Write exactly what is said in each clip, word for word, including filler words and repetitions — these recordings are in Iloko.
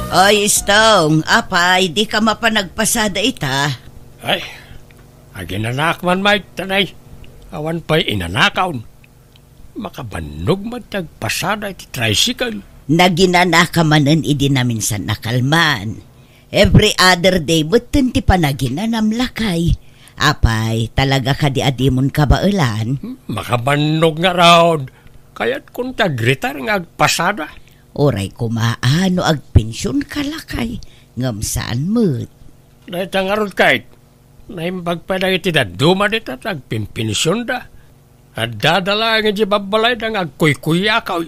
Oy, Stong, apay, dika mapan nagpasada ita? Ay, aginanak man, Mike, tanay. Awan pay inanakaw. Makabannog met ti agpasada iti tricycle. Naginanaka manen idi naminsan a kalman. Every other day metten ti panaginanam, lakay. Apay, talaga kadi a dimon kabaelan? Hmm, makabannog ngarud. Kayatkon ti agretire nga agpasada. Uray koma a no agpensionka, lakay, ngem saan met. Dayta ngarud, Kate, naimbag pay dagiti dadduma dita ti agpenpensionda. Addada laeng idiay babbalayda nga agkuykuyakaw.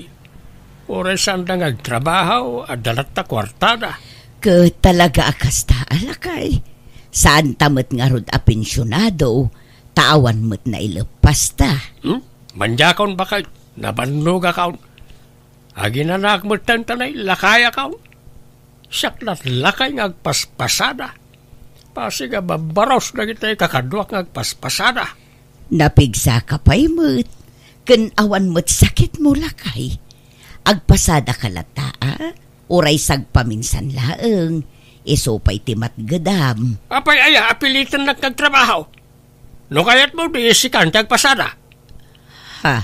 Uray saanda nga agtrabaho, adda latta kuartada. Ket talaga a kasta, lakay. Saanta met ngarud a pensionado, ta awan met naileppasta. Hmm? Maniakon, baket, nabannogakon. Aginanak metten tanay, lakayakon. Siak latlakay nga agpaspasada. Pasig a babbaros dagiti kakaduak nga agpaspasada. Napigsaka pay met, ken awan met sakitmo, lakay. Agpasadaka latta, a? Uray sagpaminsan laeng, isu pay ti matgedam. Apay aya a pilitennak nga agtrabaho? No kayatmo, di sikan ti agpasada. Ha?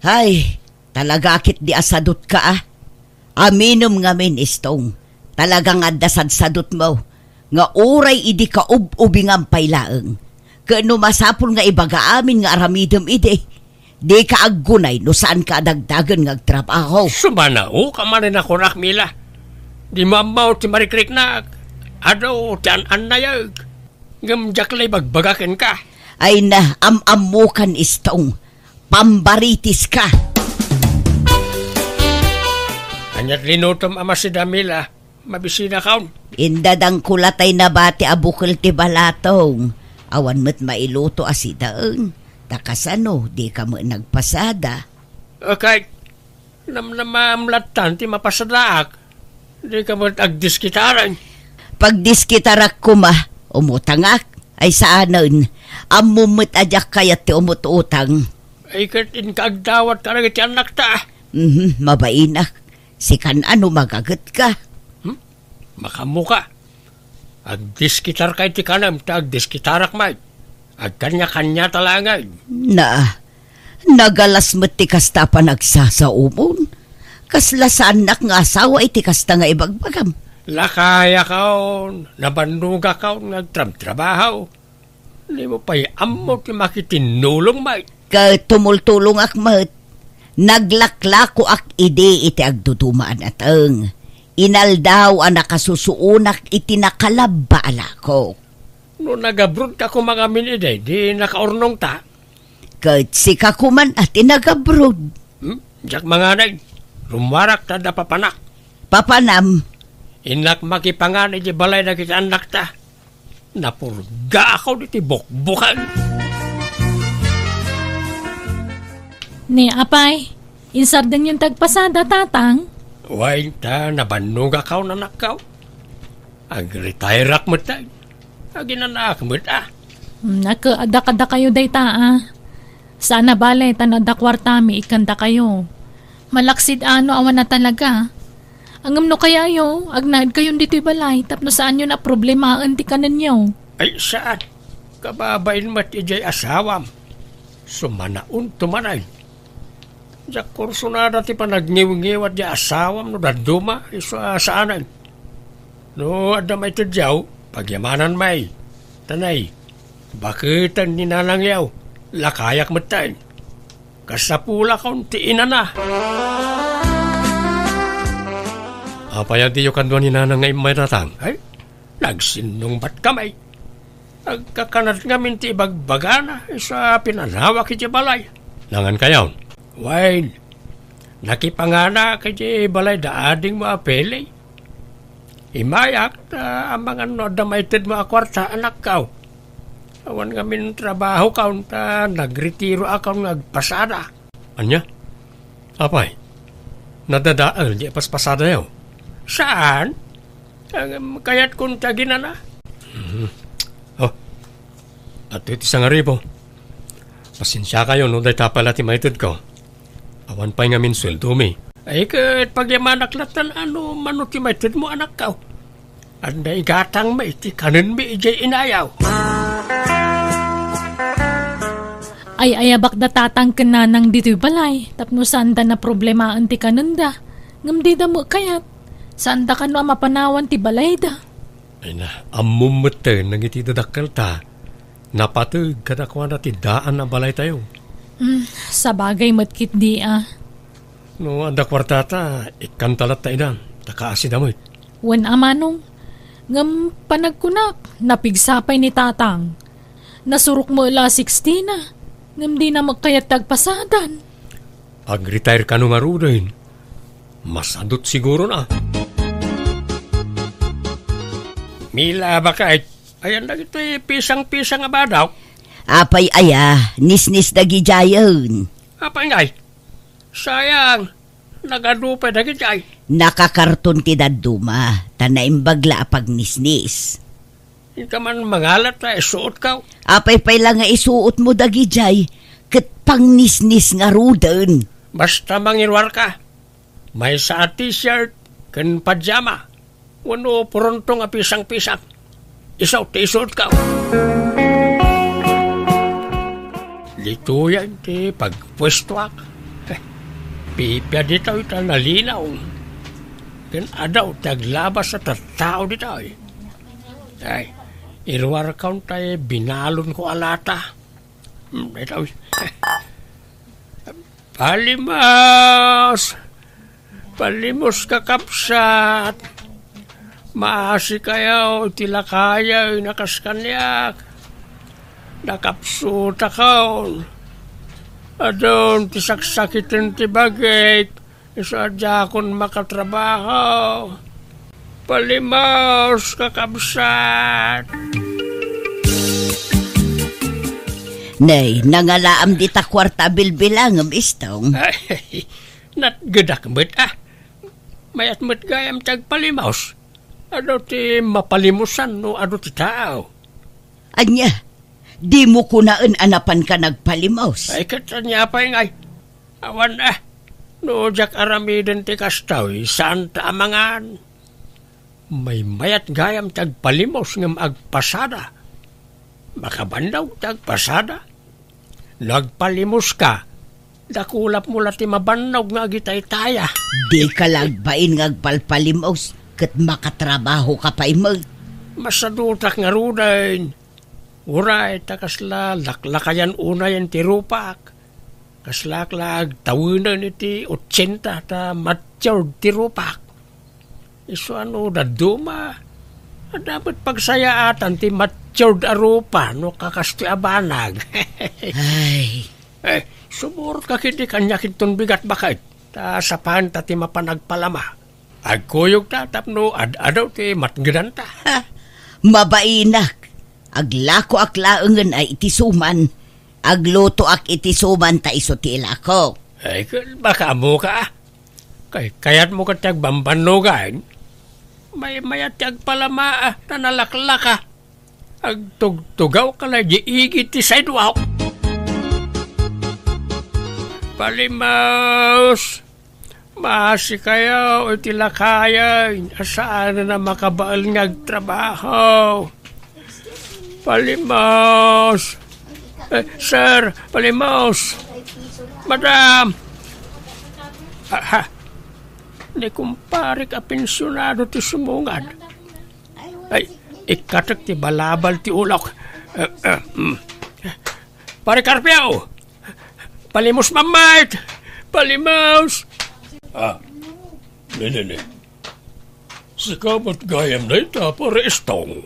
Ay, talaga ketdi a sadutka, a. Aminem ngamin, Stong. Talaga nga adda sadsadutmo, nga uray idi kaub-ubingam pay laeng. Ket no masapul nga ibaga amin nga aramidem idi, dika aggunay no saanka a dagdagen nga agtrabaho. Sumanaoka manen a kunak, Mila. Dimo ammo ti marikriknak. Adu ti an-annayek. Ngem diak la ibagbaga kenka. Ay na, am-ammokan, Stong. Pambaritiska. Ania ti linutom a masida, Mila? Mabisinakon. Indadangko latay nabati a bukel ti balatong. Awan met mailuto a sidaen. Ta kasano, dika met nagpasada? Okay. Namnamam lattan ti mapasadaak. Dika met agdiskitareng. Pagdiskitarak koma, umutangak, ay saanen. Ammom met a diak kayat ti umut-utang. Ay, ket inka agdawat kadagiti annakta. Mhm, mabainak. Sikan a no magagetka. Hmm? Makaammoka. Agdiskitarka iti kanem ta agdiskitarak met. Agkaniakaniata laengen. Na, nagalas met ti kasta a panagsasaomon. Kasla saannak nga asawa iti kasta nga ibagbagam. Lakayakon, nabannogakon nga agtrabtrabaho. Dimo pay ammo ti makitinnulong met. Ket tumultulongak met. Naglaklakoak idi iti agduduma a nateng. Inaldaw a nakasusuonak iti nakalabba a lakok. No nagabrodka koma ngamin idi, di nakaurnongta? Ket sika koman a ti nagabrod. Hmm? Diak manganay. Rummuarak ta adda papanak. Papanam? Innak makipangan iti balay dagiti annakta. Napurgaakon iti bukbukan. Ni apay, insardengyon ti agpasada, tatang? Wen ta, nabannogakon, anakko. Agretairak met, ay. Aginanaak met, a. Hmm, naka-, adda kadakayo dayta, a. Saan a bale, ta no adda kuartami, ikkandakayo. Malaksid a no awan a talaga. Ngem no kayayo, agnaedkayon ditoy balay tapno saanyon a problemaen ti kanenyo. Ay, saan. Kababain met idiay asawam. Sumanaonto manen. Diak kursunada ti panagniwngiwat diay asawam no dadduma, isu a saanen. No adda maitedyo, pagyamanan met. Tanay, baketen ni nanangyo, lakayak metten. Kasapulakon ti inana. Apay a diyo kadua ni nanang nga immay, tatang? Ay, nagsinnungbatkami. Agkakanat ngamin ti ibagbagana, isu a pinanawak iti balay. Nangan kayo? Wen, nakipanganak iti balay da adingmo a Pele. Immayak, ta amangan no adda maitedmo a kuarta, anakko. Awan ngamin trabahokon, ta nagretiroakon nga agpasada. Ania? Apay, nadadael di paspasadayo? Saan? Ngem kayatkon ti aginana. Mhm. Oh, adtoy ti sangaribo. Pasensiakayo no dayta pay la ti maitedko. Awan pay ngamin sueldomi. Ay, ket pagyamanak latta no mano ti maitedmo, anakko. Ania, igatangmi ti kanenmi idiay inayaw. Ay-ayabakda tatang ken nanang ditoy balay tapno saanda naproblemaen ti kanenda, ngem dida met kayat. Saanda kano a mapanawan ti balayda. Ay na, ammom metten dagiti dadakkelta. Napateg kadakuada ti daan a balaytayo. Hmm, sabagay met ketdi a. No adda kuartata, ikkanta latta ida, ta kaasida met. Wen a manong, ngem panagkunak, napigsa pay ni tatang. Nasurok met la a sixty na, ngem dina met kayat ti agpasadan. Ag-retire kano ngaruden. Masadut siguro na. Mila, bakit? Ayan dagiti pisang-pisang a badaw. Apay aya, nisnis dagidiayen. Apay ngay? Sayang, nagadu pay dagidiay. Nakakarton ti dadduma, ta naimbag la a pagnisnis. Inka man mangalat ta isuotko. Apay pay la nga isuotmo dagidiay, ket pangnisnis ngaruden. Basta mangiruarka. Maysa a t-shirt ken pajama. Wenno purontong a pisang-pisang. Isu ti isuotko. Ditoyen ti pagpuestoak. Eh, pipia ditoy ta nalinaw. Ken adu ti aglabas a tattao ditoy. Ay, iruarkon tay binalonko a lata. Hmm, daytoy. Palimos! Palimos, kakabsat! Maasikayo iti lakayen a kas kaniak. Nakapsutakon. Adun ti saksakiten ti bagik. Isu a diakon makatrabaho. Palimos, kakabsat! Nay, nangalaam dita kuarta a bilbilangem, Istong. Ay, natgedak met, ah. Mayat met gayam ti agpalimos. Adu ti mapalimosan no adu ti tao. Ania, dimo kunaen a napanka nagpalimos? Ay, ket ania pay ngay? Awan, ah. No diak aramiden ti kastoy, saan ta amangan. Maymayat gayam ti agpalimos ngem agpasada. Makabannog ti agpasada. No agpalimoska, dakulapmo la ti mabannog nga agitaytaya. Dika la agbain nga agpalpalimos ket makatrabahoka pay met. Masadutak ngaruden. Uray ta kasla laklakayan unayen ti rupak. Kaslaak la agtawenen iti otsenta ta matured ti rupak. Isu a no dadduma, adda met pagsayaatan ti matured a rupa no kakastoy a banag. Ay. Eh, sumurot ka ket di kaniak inton bigat baket, ta sapaen ta ti mapan agpalama. Agkuyogta tapno ad-adu ti matngedanta. Ha, mabainak. Aglakoak laengen a iti suman. Aglutoak iti suman ta isu ti ilako. Ay, ket baka ammoka, ah. Kay-, kayatmo ket ti agbambannogan? Maymayat ti agpalama, ah, ta nalaklaka. Agtugtugawka la idi igid ti sidewalk. Palimos! Maasikayo iti lakayen a saanen a makabael nga agtrabaho. Palimos! Eh, sir, palimos! Madam! Aha, ni kumparek a pensionado ti sumungad. Ay, ikkatek ti balabal ti ulok. Eh, eh, mm. Pare Carpio! Palimos, mammayt! Palimos! Ah, nini, nini. Sika met gayam dayta, Pare Estong.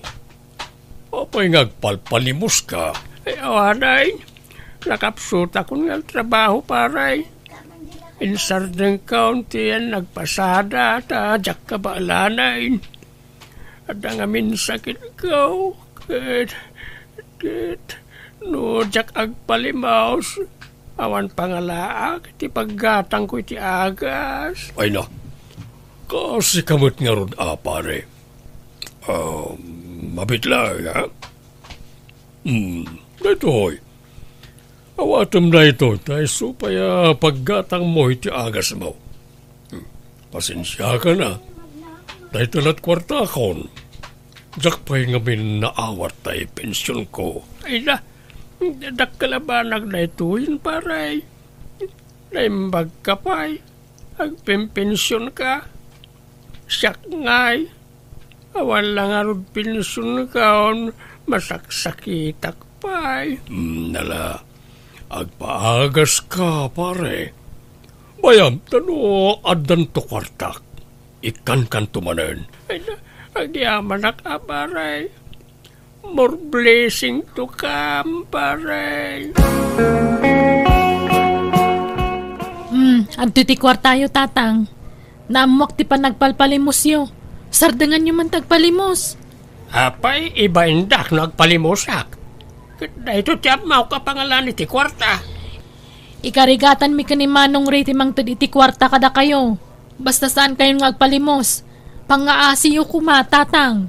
Apay nga agpalpalimoska? Ay, awanen. Nakapsutakon nga trabaho, pare. Insardengkon ti yan nagpasada, ta diak kabaelanen. Adda ngamin sakitko, ket, ket, no diak agpalimos, awan pangalaak ti paggatangko iti agas. Ay na, kasika met ngarud a, pare. Ah, mabitlay, ha? Hmm, daytoy. Awatem daytoy, ta isu pay a paggatangmo iti agasmo. Pasensiakan a. Dayta lat kuartakon. Diak pay ngamin naawat tay pensionko. Ay na, dakkel a banag daytoyen, pare. Naimbagka pay. Agpempensionka. Siak ngay. Awan la ngarud pensionka, masaksakitak pay. Hmm, ala, agpaagas ka, pare. Bayam, ta no addanto kuartak, ikkankanto manen. Ay na, agyamanak a, pare. More blessing to come, pare. Hmm, adtoy ti kuartayo, Tatang. Naammoak ti panagpalpalimosyo. Sardenganyo man ti agpalimos. Apay, ibaindak no agpalimosak. Ket daytoy ti ammok a pangalan iti kuarta. Ikarigatanmi ken ni Manong Ray ti mangted iti kuarta kadakayo. Basta saankayon nga agpalimos. Pangngaasiyo koma, Tatang.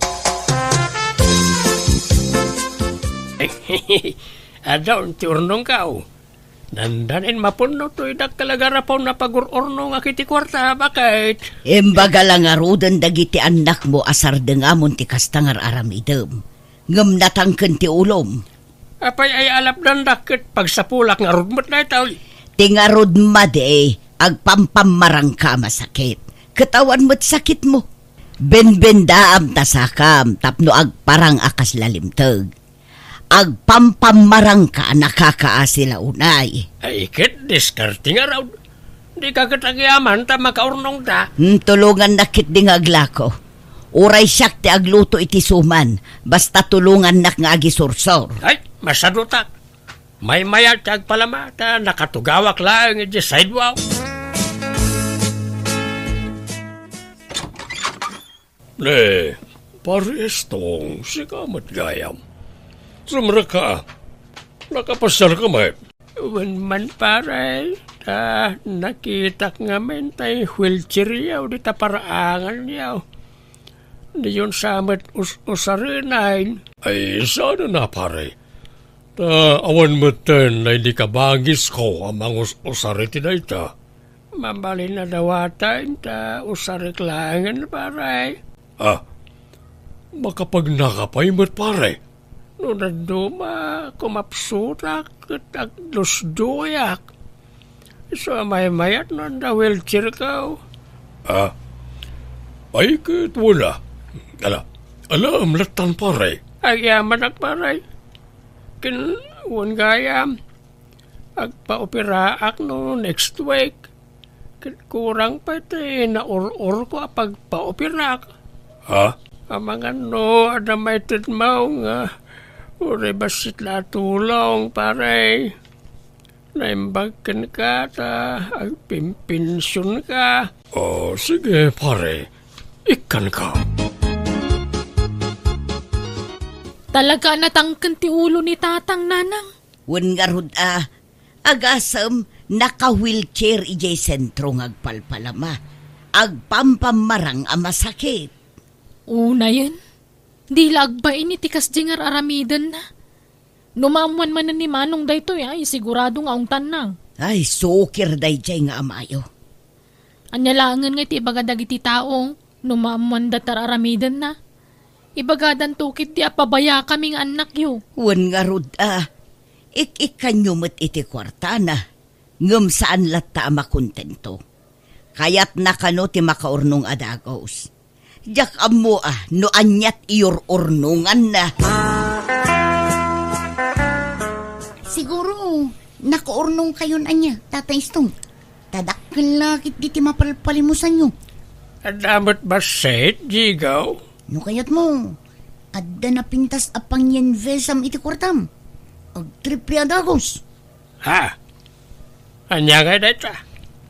Adda ti urnongkaw. Nandanin mapunno toy dakkel a garapon a pagur-urnongak iti kuarta, baket. Imbaga la ngaruden dagiti annakmo a sardengamon ti kasta nga ar-aramidem. Ngem natangken ti ulom. Apay ay alapdandak ket pagsapulak ngarud met daytoy? Ti ngarud madi, agpampammarangka a masakit. Ket awan met sakitmo. Benbendaam ta sakam tapno agparang a kasla limteg. Agpampammarangka a nakakaasi la unay. Ay, ket diskarte ngarud. Dika ket agyaman ta makaurnongta. Hmm, tulongannak ketdi nga aglako. Uray siak ti agluto iti suman, basta tulongannak nga agisursor. Ay, masadutak. Maymayat ti agpalama ta nakatugawak laeng iti sidewalk. Ne, Pare Estong, sika met gayam. Sumrekka. Nakapasiarka met? Wen man, pare, ta nakitak ngamin tay wheelchairyo dita paraanganyo. Diyon sa met us-, usarenen. Ay, saan a, pare? Ta awan metten daydi kabangisko a mangus-usar iti dayta. Mabalin a dawaten ta usarek laengen, pare. Ah, makapagnaka pay met, pare. No dadduma, kumapsutak ket agdusduyak. Isu a maymayat no adda wheelchairko. Ah, ay ket wala. Ala, alaem lattan, pare. Agyamanak, pare. Ken wen gayam, agpaoperaak no next week. Ket kurang pay ti naur-urko a pagpaoperak. Ha? Amangan no adda maitedmo nga uray bassit la a tulong, pare. Naimbag kenka ta agpimpensionka. Oh, sige, pare. Ikkanka. Talaga a natangken ti ulo ni Tatang, Nanang. Wen ngarud a, agasem, naka-wheelchair idiay sentro nga agpalpalama. Agpampammarang a masakit. Unayen, di la agbain iti kasdi nga ar-aramidenna. No maammoan manen ni Manong daytoy, ay, sigurado nga ungtanna. Ay, sukir daydiay nga amayo. Ania laengen nga iti ibaga dagiti tao no maammoanda ti ar-aramidenna? Ibagadanto ketdi a pabayakami nga annakyo. Wen ngarud a, ik-ikkanyo met iti kuartana, ngem saan latta a makontento. Kayatna kano ti makaurnong a dagus. Diak ammo a no aniat iyur-urnonganna. Siguro, nakaurnongkayon ania, Tatay Stone? Ta dakkel la ketdi ti mapalpalimusanyo. Adda met bassit, Jigaw? No kayatmo, adda napintas a pangienvestam iti kuartam. Agtriple a dagus. Ha? Ania ngay dayta?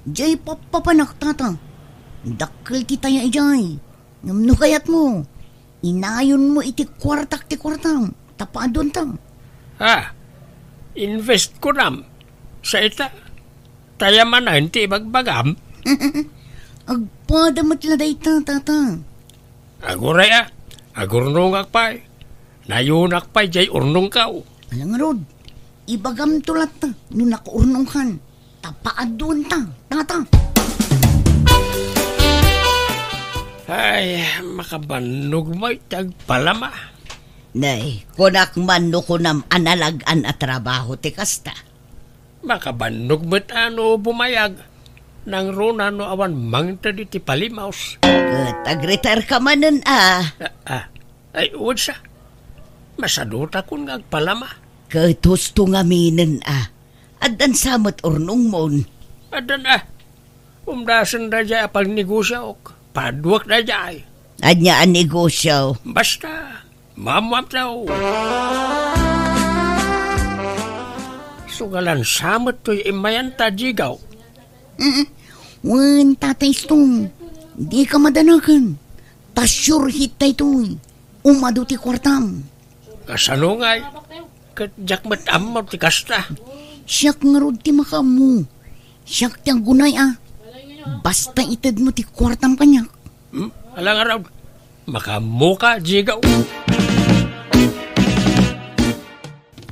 Diay pappapanak, Tata. Dakkel ti taya idiay. Ngem no kayatmo, inayonmo iti kuartak ti kuartam, ta paaduanta. Ha? Invest kunam? Sa ita? Taya manen ti ibagbagam? Agpada met la dayta, Tata. Aguray a, agurnongak pay. Nayonak pay diay urnongko. Ala ngarud, ibagamto latta no nakaurnongkan. Ta paaduanta, Tata. Ay, makabannog met ti agpalama. Nay, kunak man no kunam a nalag-an a trabaho ti kasta. Makabannog met a no bumayag, nangruna no awan mangted iti palimaos. Ket agretire ka manen a. Ah, ah. Ay, uwedsa. Masadutakon nga agpalama. Ket husto ngaminen a. Addan sa met urnongmon. Addan a. Umdasen daydiay a pagnegosiok. Paduak daydiay. Ania a negosio? Basta, maammoam tayo. Sugalan sa met toy immayan ta, Jigaw. Mm. Wen, Tata Istong, dika madanagan. Ta sure hit daytoy. Umadu ti kuartam. Kasano ngay? Ket diak met ammo ti kasta. Siak ngarud ti makaammo. Siak ti aggunay a. Basta itedmo ti kuartam kaniak. Hmm? Ala ngarud. Makaammoka, Jigaw.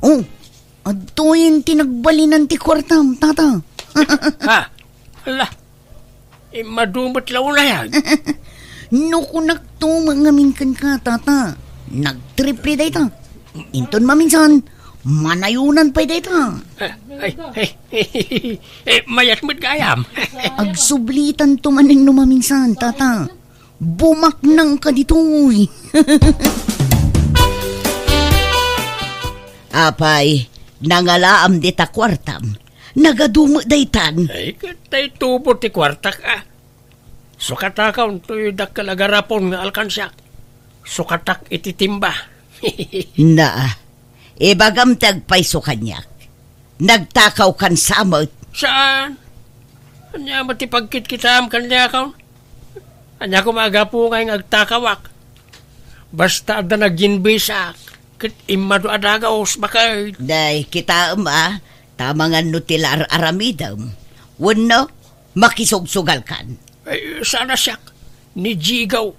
Oh, adtoyen ti nagbalinan ti kuartam, Tata. Ha? Ala, immadu met la unay. No kunakto met ngamin kenka, Tata, nagtriple dayta. Inton maminsan, manayonan pay dayta. Eh, ay, ay, eh, mayat met gayam. Agsublitanto manen no maminsan, Tata. Bumaknangka ditoy. Apay, nangalaam dita kuartam. Nagadu met daytan. Ay, ket tay tubo ti kuartak, a. Sukatakon toy dakkel a garapon nga alkansiak. Sukatak iti timba. Naa, ibagam ti agpayso kaniak. Nagtakawkan sa met. Saan? Ania met ti pagkitkitaam kaniakon? Ania koma a gapu ngay nga agtakawak? Basta adda nagyinbisak, ket immadu a dagus, baket. Day, kitaem a, ta amangan no ti la ar-aramidem. Wenno, makisugsugalkan. Ay, saan a siak, ni Jigaw.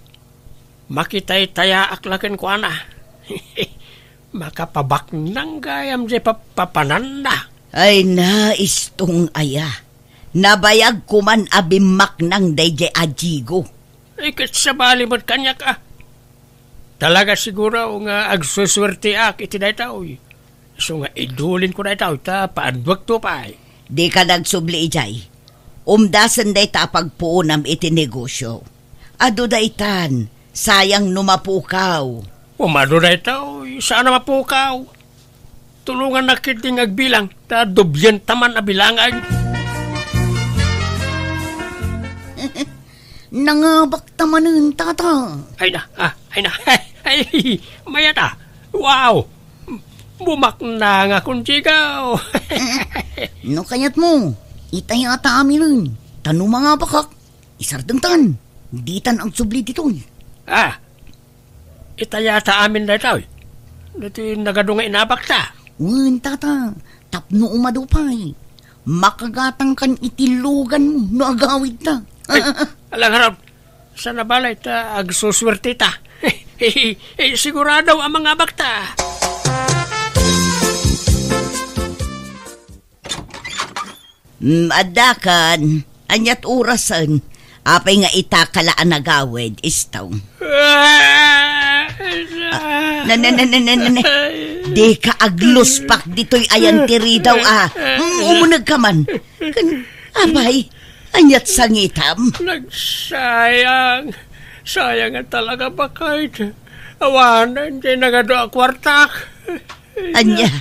Makitaytayaak la kenkuana. Makapabaknang gayam diay papapananna. Ay na, Istong aya. Nabayag koman a bimmaknang daydiay a Jigo. Ay, ket sabali met kaniak, a. Talaga siguro nga agsusuerteak iti daytoy. Isu nga idulinko daytoy ta paadwekto pay. Dika nagsubli idiay. Umdasen dayta a pagpuonam iti negosio. Adu daytan, sayang no mapukaw. Umadu daytoy, saan a mapukaw. Tulongannak ketdi nga agbilang, ta dublienta man a bilangan. Nangabakta manen, Tata. Ay na, ah, ay na. Ay, mayat a. Wow! Bumaknangakon, Jigaw. No kayatmo, itayata aminen. Ta no mangabakak, isardengtan. Ditan agsubli ditoy. Ah, itayata amin daytoy. Ditoy nagadu nga inabakta. Wen, Tata, tapno umadu pay. Makagatangkan iti luganmo no agawidta. Ay, ala ngarud. Saan a balay ta agsusuerteta. Eh, sigurado a mangabakta. Mm, addakan. Aniat orasen? Apay nga itaka la a nagawid, Istong? Ah, na, na, na, na, na, na, na. Dika agluspak ditoy ayan ti ridaw, a. Mm, umunegka man. Kan, apay, aniat sangitam? Nagsayang. Sayang nga talaga, baket. Awanen ti nagadu a kuartak. Ania?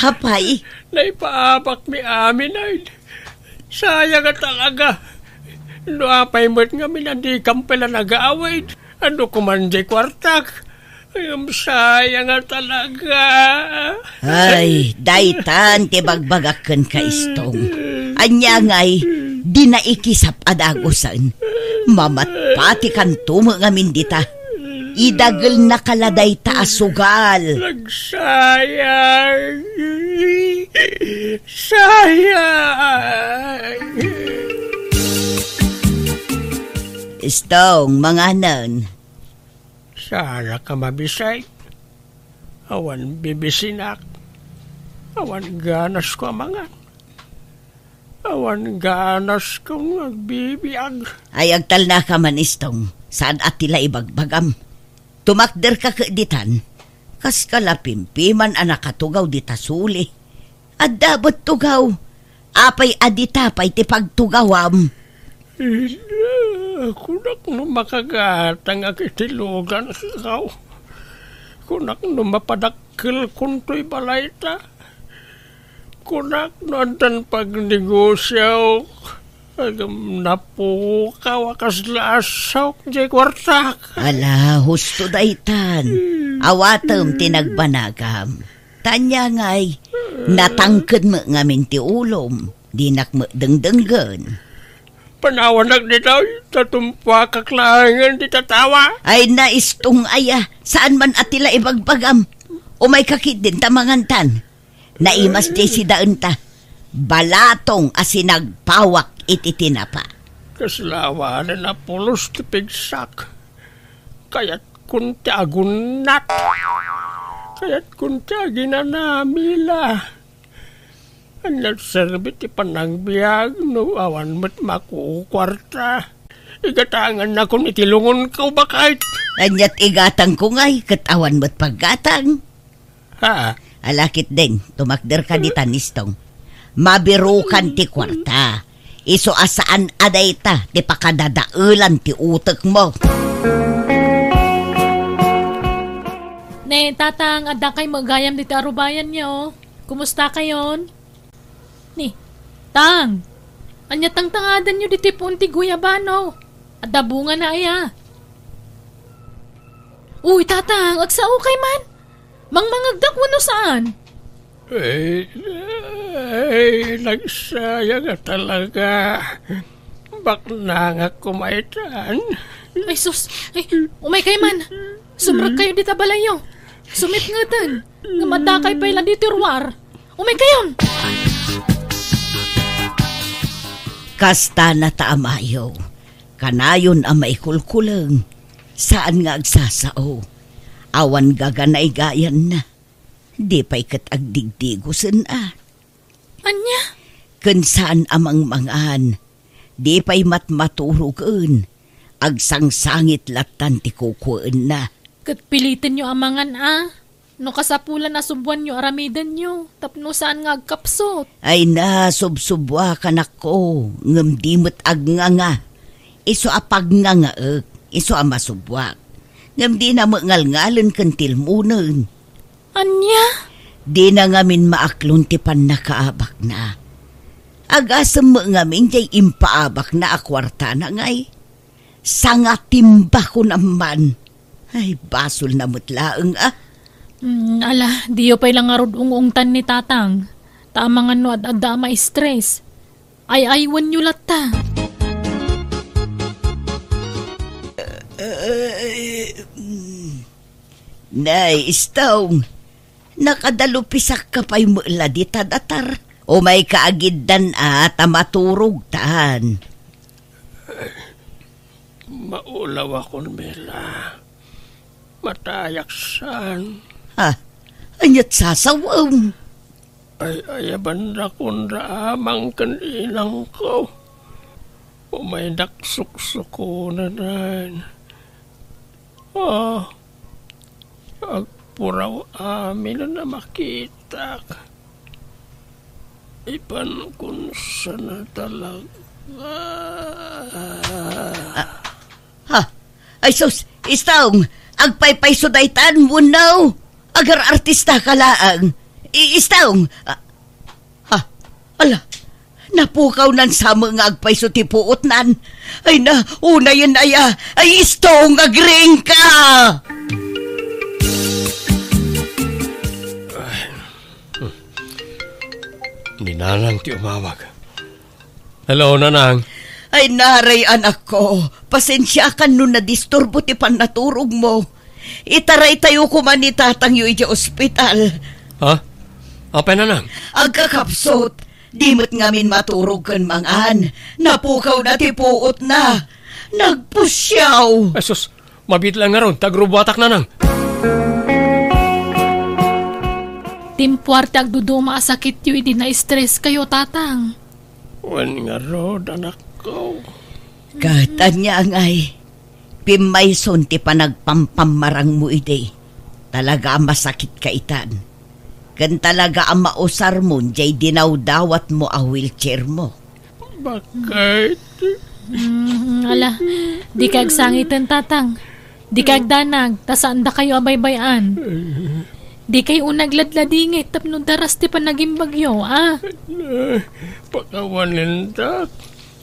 Apay? Naipaabakmi amin, ay. Sayang nga talaga. No apay met ngamin a dikam pay la nagawid. Adu koman diay kuartak. Ngem sayang nga talaga. Ay, daytan ti bagbagak kenka, Istong. Ania ngay, dina ikisap a dagusen. Mamatpatikanto met ngamin dita. Idagelnaka la dayta a sugal. Nagsayang. Sayang. Istong, manganen. Saanka mabisay. Awan bibisinak. Awan ganasko a mangan. Awan ganasko nga agbibiag. Ay, agtalnaka man, Istong. Saan a ti la ibagbagam. Tumakderka ket ditan. Kaska la pimpiman a nakatugaw dita suli. Adda met tugaw. Apay a dita pay ti pagtugawam? Ida, kunak no makagatangak iti lugankaw. Kunak no mapadakkelkon toy balayta. Kunak no addan pagnegosiaok, ngem napukaw a kasla asaok diay kuartak. Ala, husto daytan. Awatem ti nagbanagam. Ta ania ngay, natangked met ngamin ti ulom, dinak met dengdenggen. Panawanak ditoy, ta tumpuakak laengen ti tatawa. Ay, naistong aya, saan man a ti la ibagbagam. Umayka ketdin ta mangantan. Naimas diay sidaenta. Balatong a sinagpawak iti tinapa. Kasla awanen a pulos ti pigsak. Kayatkon ti agunnat. Kayatkon ti aginanamila. Ania ti serbi ti panagbiag no awan met makukuarta? Igatangannakon iti lungonko, baket. Ania ti igatangko ngay ket awan met paggatang? Ha? Ala ketdin, tumakderka ditan, Istong. Mabirukan ti kuarta. Isu a saan a dayta ti pakadadaelan ti utekmo. Ne, Tatang, addakay met gayam ditoy arubayanyo. Kumustakayon? Ni, Tang, ania tangtangadanyo ditoy puon ti guyabano? Adda bungana aya? Uy, Tatang, agsaokay man. Mangmangegdak wenno saan? Ay, ay, nagsayang a talaga. Baknangak koma itan. Ay, sus. Ay, umaykayo man. Sumrekkayo dita balayyo. Sumipngeten. Ngem addakay pay la ditoy ruar. Umaykayon! Kasta nata a mayo. Kanayon a maikulkuleng. Saan nga agsasao. Awan gaganaygayanna. Di pay ket agdigdigosen a. Ania? Ken saan a mangmangan. Di pay matmaturogen. Agsangsangit lattan ti kukuenna. Ket pilitenyo a mangan a. No kasapulan a subuanyo aramidenyo, tapno saan nga agkapsut. Ay na, subsubuak, anakko, ngem di met agnganga. Isu a pagngangaek, isu a masubuak. Ngem dina met ngalngalen ken tilmonen. Ania? Dina ngamin maaklon ti pannakaabakna. Agasem met ngamin diay impaabakna a kuartana ngay. Sangatimba kunam man. Ay, basolna met laeng a. Mm, ala, diyo pay la ngarud ung-ungtan ni Tatang. Ta amangan no ad-adda a ma-stress. Ay-aywenyo latta. Ay, mm. Nay, Istong, nakadalupisakka pay met la dita datar. Umayka agiddan a ta maturogtan. Maulawakon, Mila. Matayak saan. Ha? Aniat sasawem? Ay, ayabanakon da amang ken inangko. Umaydak suksukonen. Ah, agpuraw amin a makitak. Ipankon sana talaga. Ah, ha? Ay sus, Istong, agpaypayso daytan, wenno? Agar-artista ka laeng. I-, Istong, ah, ha? Ala, napukawnan sa met nga agpayso ti puotnan. Ay na, unayen aya. Ay, Istong, agriingka! Ni Nanang ti umawag. Hello, Nanang. Ay, naray, anakko. Pasensiakan no nadisturbo ti pannaturogmo. Itaraytayo koma ni tatangyo idiay ospital. Ha? Apay, Nanang? Agkakapsut. Di met ngamin maturog ken mangan. Napukawna ti puotna. Nagpusiaw. Ay, sus. Mabiit laeng ngarud ta agrubuatak, Nanang. Timpuar ti agduduma a sakityo idi na-stress kayo, Tatang. Wen ngarud, anakko. Ket ania ngay, Pimmayson ti panagpampammarangmo idi. Talaga a masakitka itan. Ken talaga a mausarmon jay dinawdawatmo a wheelchairmo. Bakit? Mm, ala, dika agsangiten, Tatang. Dika agdanag, ta saandakayo a baybay-an. Dikay unay agladladingit tapno daras ti panagimbagyo, a? Pakawanen, Tat.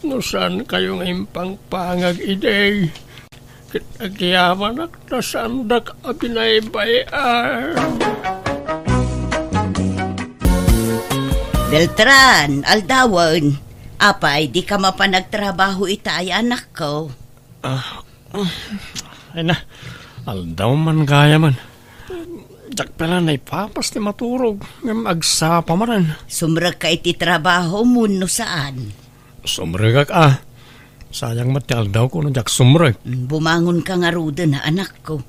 No saankayo nga impangpangag idi, ket agyamanak ta saandak a binaybay-an. Beltran, aldawen. Apay, dika mapan agtrabaho ita, anakko? Ah, ay na, aldaw man gayam. Diak pay la naipapas ti maturog, ngem agsapa manen. Sumrekka iti trabahom wenno saan? Sumrekak a. Sayang met ti aldawko no diak sumrek. Mm, bumangonka ngaruden, anakko.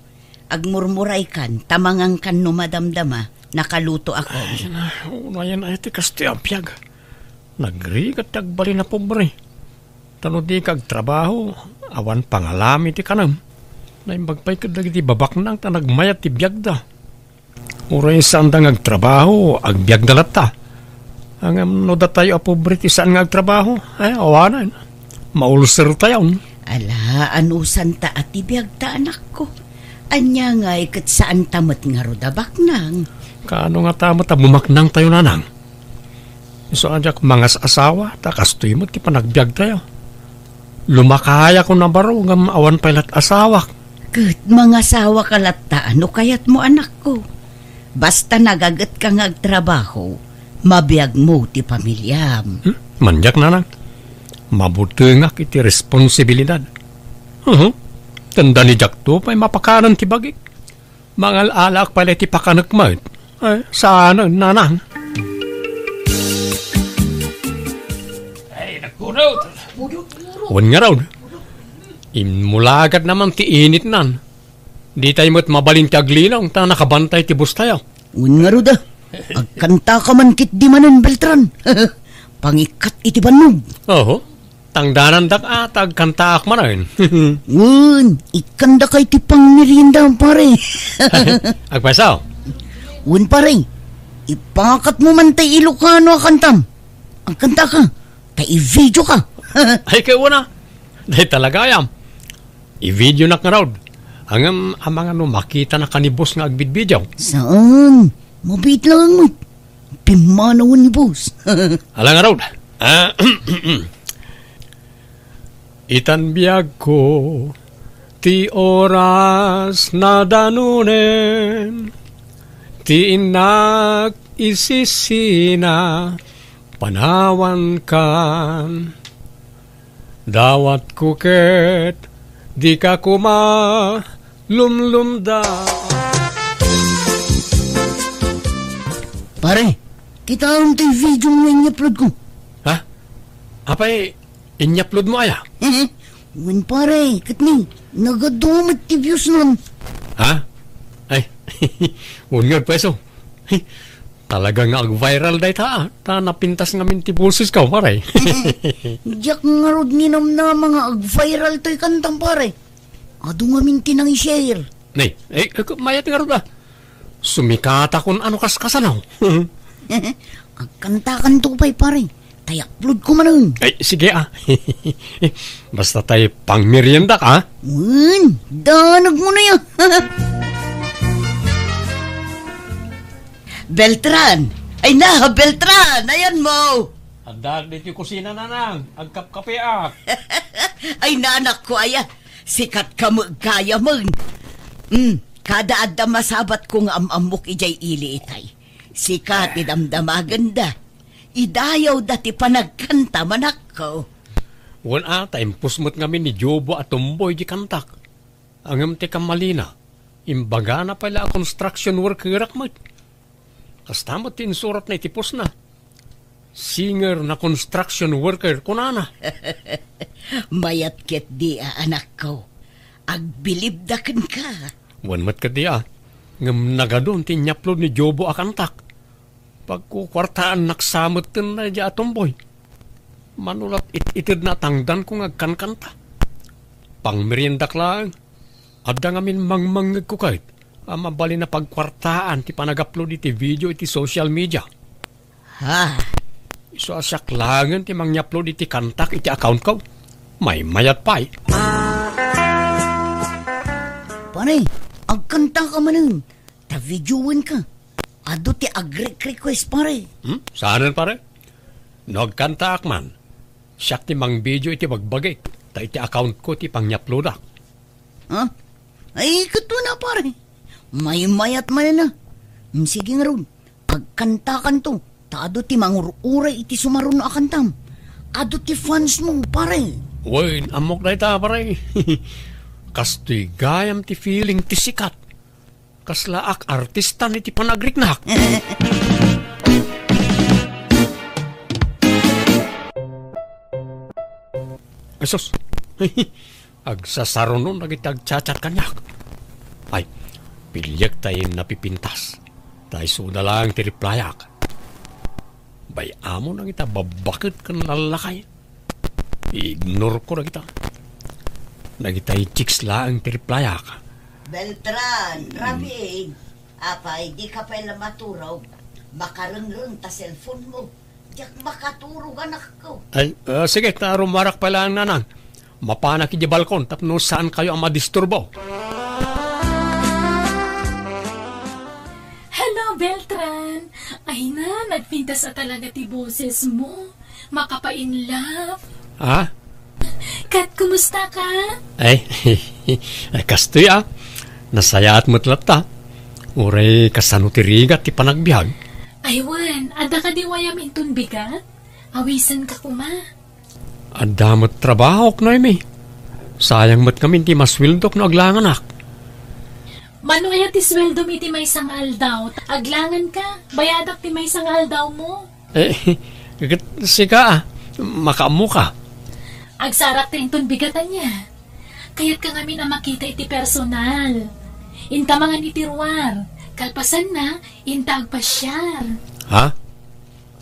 Agmurmuraykan, ta mangankan no madamdama, nakalutoakon. Ay, na, unayen ay ti kastoy a biag. Nagrigat ti agbalin a pobre. Ta no dika agtrabaho, awan pangalami ti kanem. Naimbag pay ket dagiti babaknang ta nagmayat ti biagda. Uray saanda nga agtrabaho, agbiagda latta. Ngem no datayo a pobre ti saan nga agtrabaho, ay, awanen. Maulsertayon. Ala, anusanta a ti biagta, anakko. Ania ngay ket saanta met ngarud a baknang? Kaano ngata met a bumaknangtayo, nanang? Isu a diak mangas-asawa, ta kastoy met ti panagbiagtayo. Lumakayakon a baro ngem awan pay lat asawak. Ket mangasawaka latta no kayatmo, anakko. Basta nagagetka nga agtrabaho, mabiagmo ti pamiliam. Hmm? Mandiak, nanang. Mabutengak iti responsibilidad. Uhu. Tendani diakto pay mapakanen ti bagik. Mangal-alaak pay la iti pakanek met. Ay, saanen, nanang. Ay, nagkunot. Wen ngarud. Immulagad naman ti initnan. Ditay met mabalin ti aglinaw, ta nakabantay ti bustayo. Wen ngarud, a. Agkantaka man ketdi manen, Beltran. Pangikkat iti bannog. Oho. Tangdanandak a ta agkantaak manen. Wen, ikkandaka iti pangmerienda, pare. Agpayso? Wen, pare. Ipakatmo man tay Ilocano a kantam. Agkantaka, ta i-videoka. Ay, kay una. Dayta la gayam. I-videonak ngarud. Ngem amangan no makitanak a ni boss nga agbidbidiaw. Saan? Mabiit laeng met. Pimmanawen ni boss. Ala ngarud. Ah, itan biagko, ti oras nadanunen, ti innak isisina, panawankan. Dawatko ket dika koma lumlumda. Pare, kitaem ti video nga inyupload ko. Ha? Apay, inyupload mo aya? Wen, pare, ket ni, nagadu met ti views non. Ha? Ay, wen nga, pweso. Talaga nga ag-viral dayta, a. Ta napintas ngamin ti bosesko, pare. Diak ngarud ninamnama nga ag-viral toy kantam, pare. Adu ngamin ti nang-share. Nay, eh, eh, mayat ngarud, a. Sumikatakon a no kaskasano. Agkantakanto pay, pare. Tay upload ko manen. Ay, sige, a. Basta tay pangmeriendak, a. Wen, danag mo na ya. Beltran! Ay na, Beltran! Ayan mo! Adda ditoy kusina, nanang. Agkapkapeak. Ay, nanak ko, aya. Sikat ka met gayam. Hmm, kada adda masabat ko nga am-ammok idiay ili itay. Sikat ti damdamagenda. Idayawda ti panagkanta, manakko. Wen a, ta impus met ngamin ni Jobo a tumboy di kantak. Ngem ti kammalina, imbagana pay la a construction workerak met. Kasta met ti insuratna iti postna. Singer na construction worker, kunana. Mayat ketdi a, anakko. Agbilibda kenka. Wen met ketdi a. Ngem nagadun ti inyupload ni Jobo a kantak. Pagkukuartaannak sa metten daydiay a tumboy. Mano lat it-itedna a tangdanko nga agkankanta. Pangmeriendak laeng. Adda ngamin mangmangngegko ket a mabalin a pagkuartaan ti panag-upload iti video iti social media. Ha? Isu a siak laengen ti mangya-upload iti kantak iti account ko. Maymayat pay. Pare, agkantaka manen. Ta videoenka. Adu ti agre-request, pare. Hmm? Saanen, pare? No agkantaak man, siak ti mangvideo iti bagbagik, ta iti account ko ti pangya-uploadak. Ha? Ay, ket wen a, pare. Maymayat manen a. Hmm, sige ngarud. Agkantakanto. Ta adu ti mangur-uray iti sumaruno a kantam. Adu ti fans mo, pare. Wen, ammok dayta, pare. Kastoy gayam ti feeling ti sikat. Kaslaak artistan iti panagriknak. Asus. Agsasarunon dagiti agchat-chat kaniak. Ay, piliek ta napipintas. Ta isuda laeng ti replyak. Bay-amon dagita babbaket ken lallakay. I-ignore ko dagita. Dagita i-chicks laeng ti replyak. Beltran, Hmm. Rafi, apay, di ka pay la maturog? Makarengreng ta cellphone mo. Diak makaturog, anakko. Ay, ah, sige, ta rumarak pay laeng, nanang. Mapanak idiay balkon tapno saankayo a madisturbo. Hello, Beltran! Ay na, nagpintas a talaga ti boses mo. Makapa-in love. Ha? Kat, kumusta ka? Ay, ay, kastoy, ah. Nasayaat met latta. Uray kasano ti rigat ti panagbiag? Ay, wen, adda kadi wayam inton bigat? Awisen ka koma. Adda met trabahok, Noemi. Sayang met ngamin ti masueldok no aglanganak. Mano aya ti sueldom iti maysa nga aldaw? Aglangan ka, bayadak ti maysa nga aldaw mo. Eh, ket sika, ah, makaammo ka. Agsarak ta inton bigat ania. Kayat ka ngamin a makita iti personal. Inta mangan iti ruar. Kalpasanna, inta agpasiar. Ha?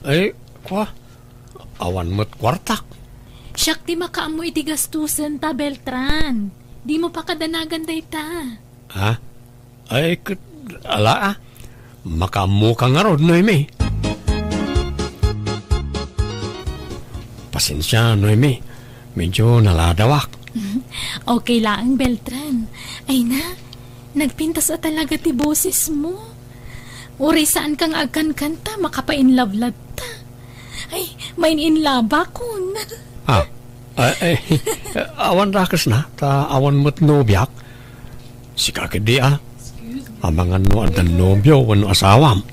Ay, kwa, awan met kuartak. Siak ti makaammo iti gastusen ta, Beltran. Di mo pakadanagan dayta. Ha? Ay, ket, ala, ah. Makaammo ka ngarud, Noemi. Pasensia, Noemi. Medyo naladawak. Okay laeng, Beltran. Ay na, nagpintas a talaga ti boses mo. Uray saan ka nga agkankanta, makapa-in love latta. Ay, main-in love akon. Ah, ay, ay, awan dakes na, ta awan met nobiak. Sika ketdi, ah. Amangan no adda nobio wenno asawam.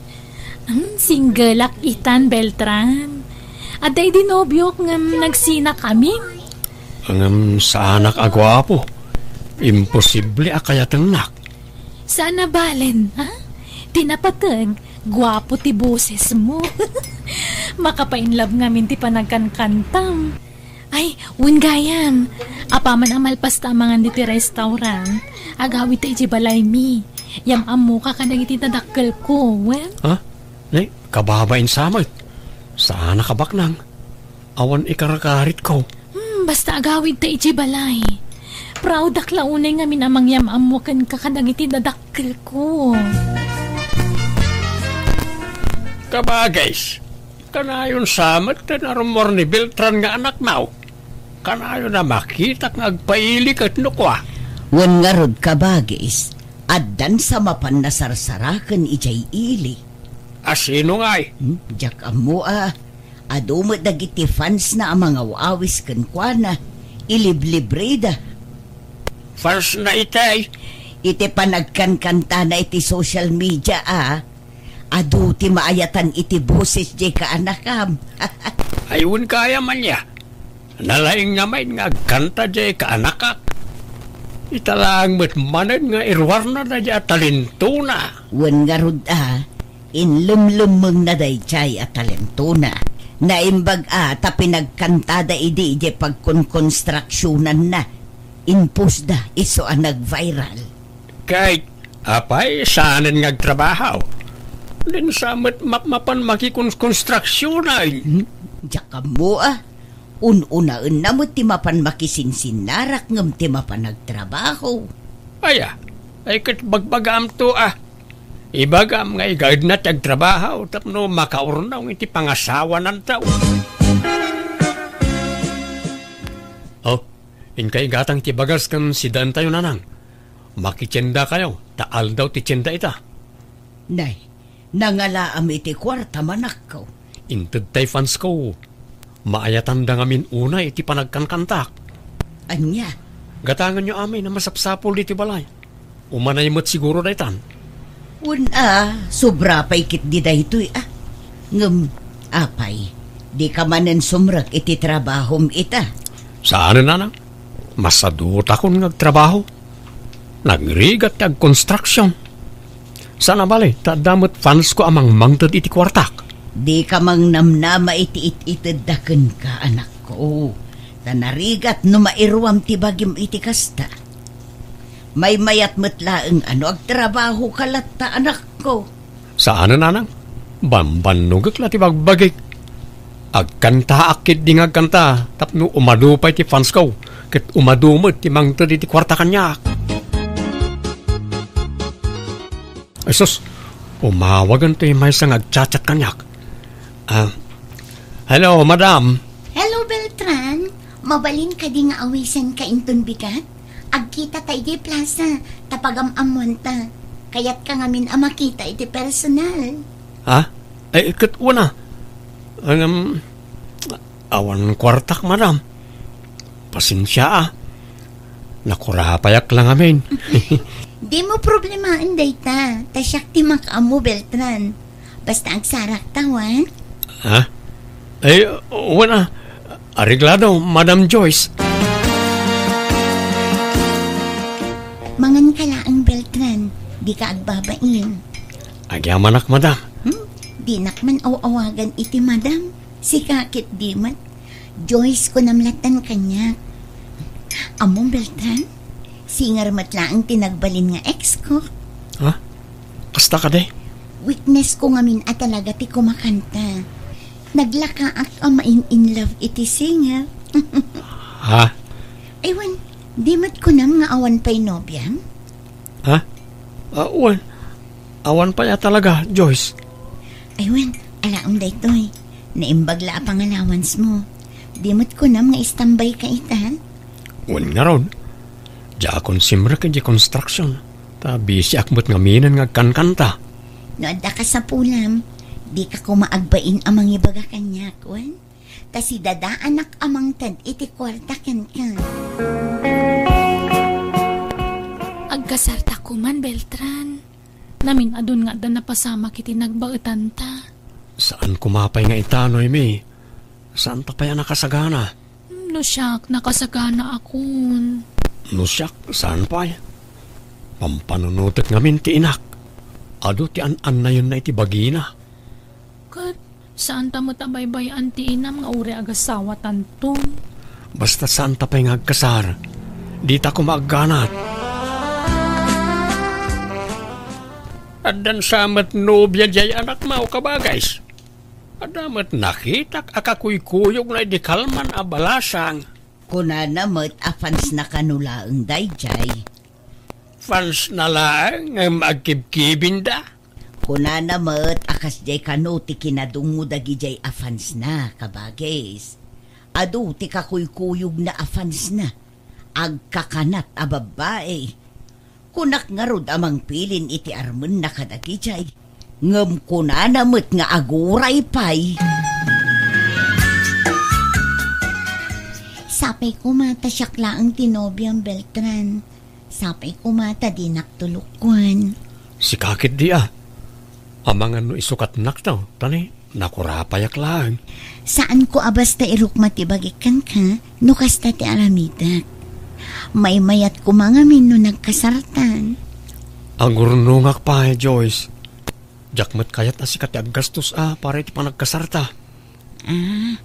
Hmm, single ak itan, Beltran. Adda idi nobiok ngem nagsinakamin. Ngem saanak a guapo. Imposible a kayatengnak. Saan a balen, ha? Ti napateg, guapo ti boses mo. Makapa-in love ngamin ti panagkankantam. Ay, wen gayam. Apaman a malpas ta amangan ditoy restaurant, agawid ta idiay balaymi. Yam-ammoka kadagiti dadakkelko, wen? Ha? Nay, kababain sa met. Saanak a baknang. Awan ikarkaritko. Hmm, basta agawid ta idiay balay. Proud ak la unay ngamin a mangyam-ammo kenka kadagiti dadakkelko. Kabagis, kanayon sa met ti narummuar ni Beltran nga anakna. Kanayon a makitak nga agpaili ket no kua. Wen ngarud, kabagis, addan sa mapan nasarsaraken idiay ili. A sino ngay? Hmm, diak ammo a. Adu met dagiti fans na a mangaw-awis kenkuana. Iliblibrida. Fans na itay? Iti panagkankantana iti social media a. Adu ti maayatan iti boses diay kaanakam. Ay, wen gayam ania. Nalaing nga main nga agkanta diay kaanakak. Ita laeng met manen nga iruarna daydiay a talentona. Wen ngarud a, inlemlemmengna daydiay a talentona. Naimbag a ta pinagkantada idi idiay pagkonkonstruksionanna. Inpostda isu a nag-viral. Kay, apay, saanen nga agtrabaho? Din sa met mapmapan makikon-, konstruksionan. Hmm? Diak ammo a. Un-unaenna met ti mapan makisinsinnarak ngem ti mapan agtrabaho. Aya, ay ket bagbagaamto a. Ibagam nga igaedna ti agtrabaho tapno makaurnaw iti pangasawananto. Oh, inka igatang ti bagas ken sidaentayo, nanang. Makitiendakayo, ta aldaw ti tienda ita. Nay, nangalaam iti kuartam, anakko. Inted tay fansko. Maayatanda ngamin unay iti panagkankantak. Ania? Gatanganyo amin a masapsapul iti balay. Umanay met siguro daytan. Wen a, sobra pay ketdi daytoy a. Ngem, apay, dika manen sumrek iti trabahom ita? Saanen, nanang. Masadutakon nga agtrabaho. Nagrigat ti agkonstruksion. Saan a bale, ta adda met fansko a mangmangted iti kuartak. Dika mangnamnama iti it-itedda kenka, anakko. Ta narigat no mairuam ti bagim iti kasta. Maymayat met laeng a no agtrabahoka latta, anakko. Saanen, nanang. Bambannogek la ti bagbagik. Agkantaak ketdi nga agkanta tapno umadu pay ti fansko, ket umadu met ti mangted iti kuarta kaniak. Ay sus, umawagen toy maysa nga agchat-chat kaniak. Ah, hello, madam. Hello, Beltran. Mabalin kadi nga awisenka inton bigat? Agkitata idiay plaza, ta pagam-ammoanta. Kayatka ngamin a makita iti personal. Ha? Ay, ket wen a. Ngem, awan kuartak, madam. Pasensia a. Nakurapayak la ngamin. Dimo problemaen dayta, ta siak ti makaammo, Beltran. Basta agsarakta, wen? Ha? Ay, wen a. Areglado, Madam Joyce. Manganka laeng, Beltran. Dika agbabain. Agyamanak, madam. Hmm? Dinak man aw-awagan iti madam. Sika ketdi met. Joyce, kunam lattan kaniak. Ammom, Beltran? Singer met laeng ti nagbalin nga ex ko. Ha? Kasta kadi? Weakness ko ngamin a talaga ti kumakanta. Naglakaak a main-in love iti singer. Ha? Ay wen, di met kunam nga awan pay nobiam? Ha? Ah, wen, awan pay a talaga, Joyce. Ay wen, alaem daytoy. Naimbag la a pangalawansmo. Di met kunam nga istambayka ita? Wen ngarud, diakon simrek idiay construction. Ta bisiak met ngaminen nga agkankanta. No adda kasapulam, dika koma agbain a mangibaga kaniak, wen? Ta sidadaanak a mangted iti kuarta kenka. Agkasarta koman, Beltran. Namin-adun nga adda napasamak iti nagbaetanta. Saan koma pay nga ita, Noemi. Saanta pay a nakasagana. No siak, nakasaganaakon. No siak, saan pay. Pampanunotek ngamin ti inak. Adu ti an-annayonna iti bagina. Ket saanta met a baybay-an ti inam nga uray agasawatanto. Basta saanta pay nga agkasar, dita koma agganat. Addan sa met nobia diay anakmo, kabagays. Adda met nakitak a kakuykuyogna idi kalman a balasang. Kunana met a fansna kano laeng daydiay. Fansna laeng ngem agkibkibinda? Kunana met a kasdiay kano ti kinadungmo dagidiay a fansna, kabagis. Adu ti kakuykuyogna a fansna, agkakanat a babbai. Kunak ngarud a mangpilin iti armenna kadagidiay, ngem kunana met nga aguray pay. Sapay koma ta siak laeng ti nobiam, Beltran. Sapay koma ta dinak tulokkuan. Sika ketdi a. Amangan no isukatnakto, ta ni, nakurapayak laeng. Saanko a basta irukma ti bagik kenka, no kasta ti aramidek. Maymayat koma ngamin no nagkasartan. Agurnongak pay, Joyce. Diak met kayat a sika ti aggastos a para iti panagkasarta. Ah,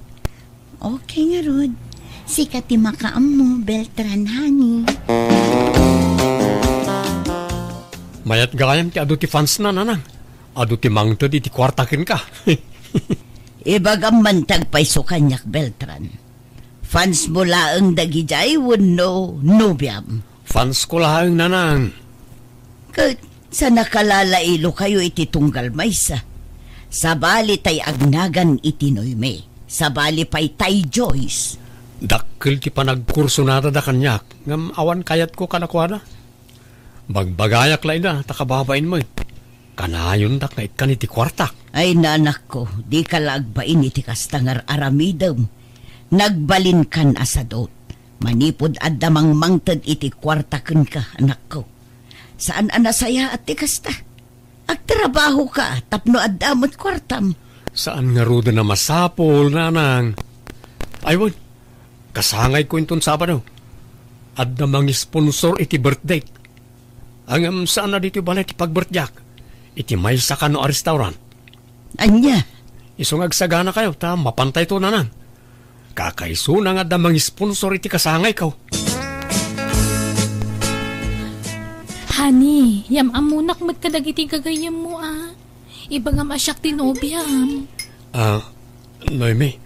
okay ngarud. Sika ti makaammo, Beltran, honey. Mayat gayam ti adu ti fansna, nanang. Adu ti mangted iti kuarta kenka. Ibagam man ti agpayso kaniak, Beltran. Fansmo laeng dagidiay wenno nobiam? Fans ko laeng, Nanang. Ket sa nakalalailo kayo iti tunggal maysa, sabali tay agnagan iti Noemi, sabali pay tay Joyce. Dakkel ti panagkursunada da kaniak, ngem awan kayatko kadakuada. Bagbagayak la ida, ta kababain met. Kanayondak nga ikkan iti kuartak. Ay, nanakko, dika la agbain iti kasta nga ar-aramidem. Nagbalinkan a sadut. Manipud adda mangmangted iti kuarta kenka, anakko. Saan a nasayaat ti kasta. Agtrabahoka tapno adda met kuartam. Saan ngaruden a masapul, Nanang. Ay, wen, kasangayko inton Sabado. Adda mangisponsor iti birthday. Ngem saan a ditoy balay ti pagbirthday-ak. Iti maysa kano a restaurant. Ania? Isu nga agsaganakayo, ta mapantayto, Nanang. Kakaisuna nga adda mangisponsor iti kasangayko. Honey, yam-ammonak met kadagiti gagayyemmo, a. Ibagam a siak ti nobiam. Ah, Noemi,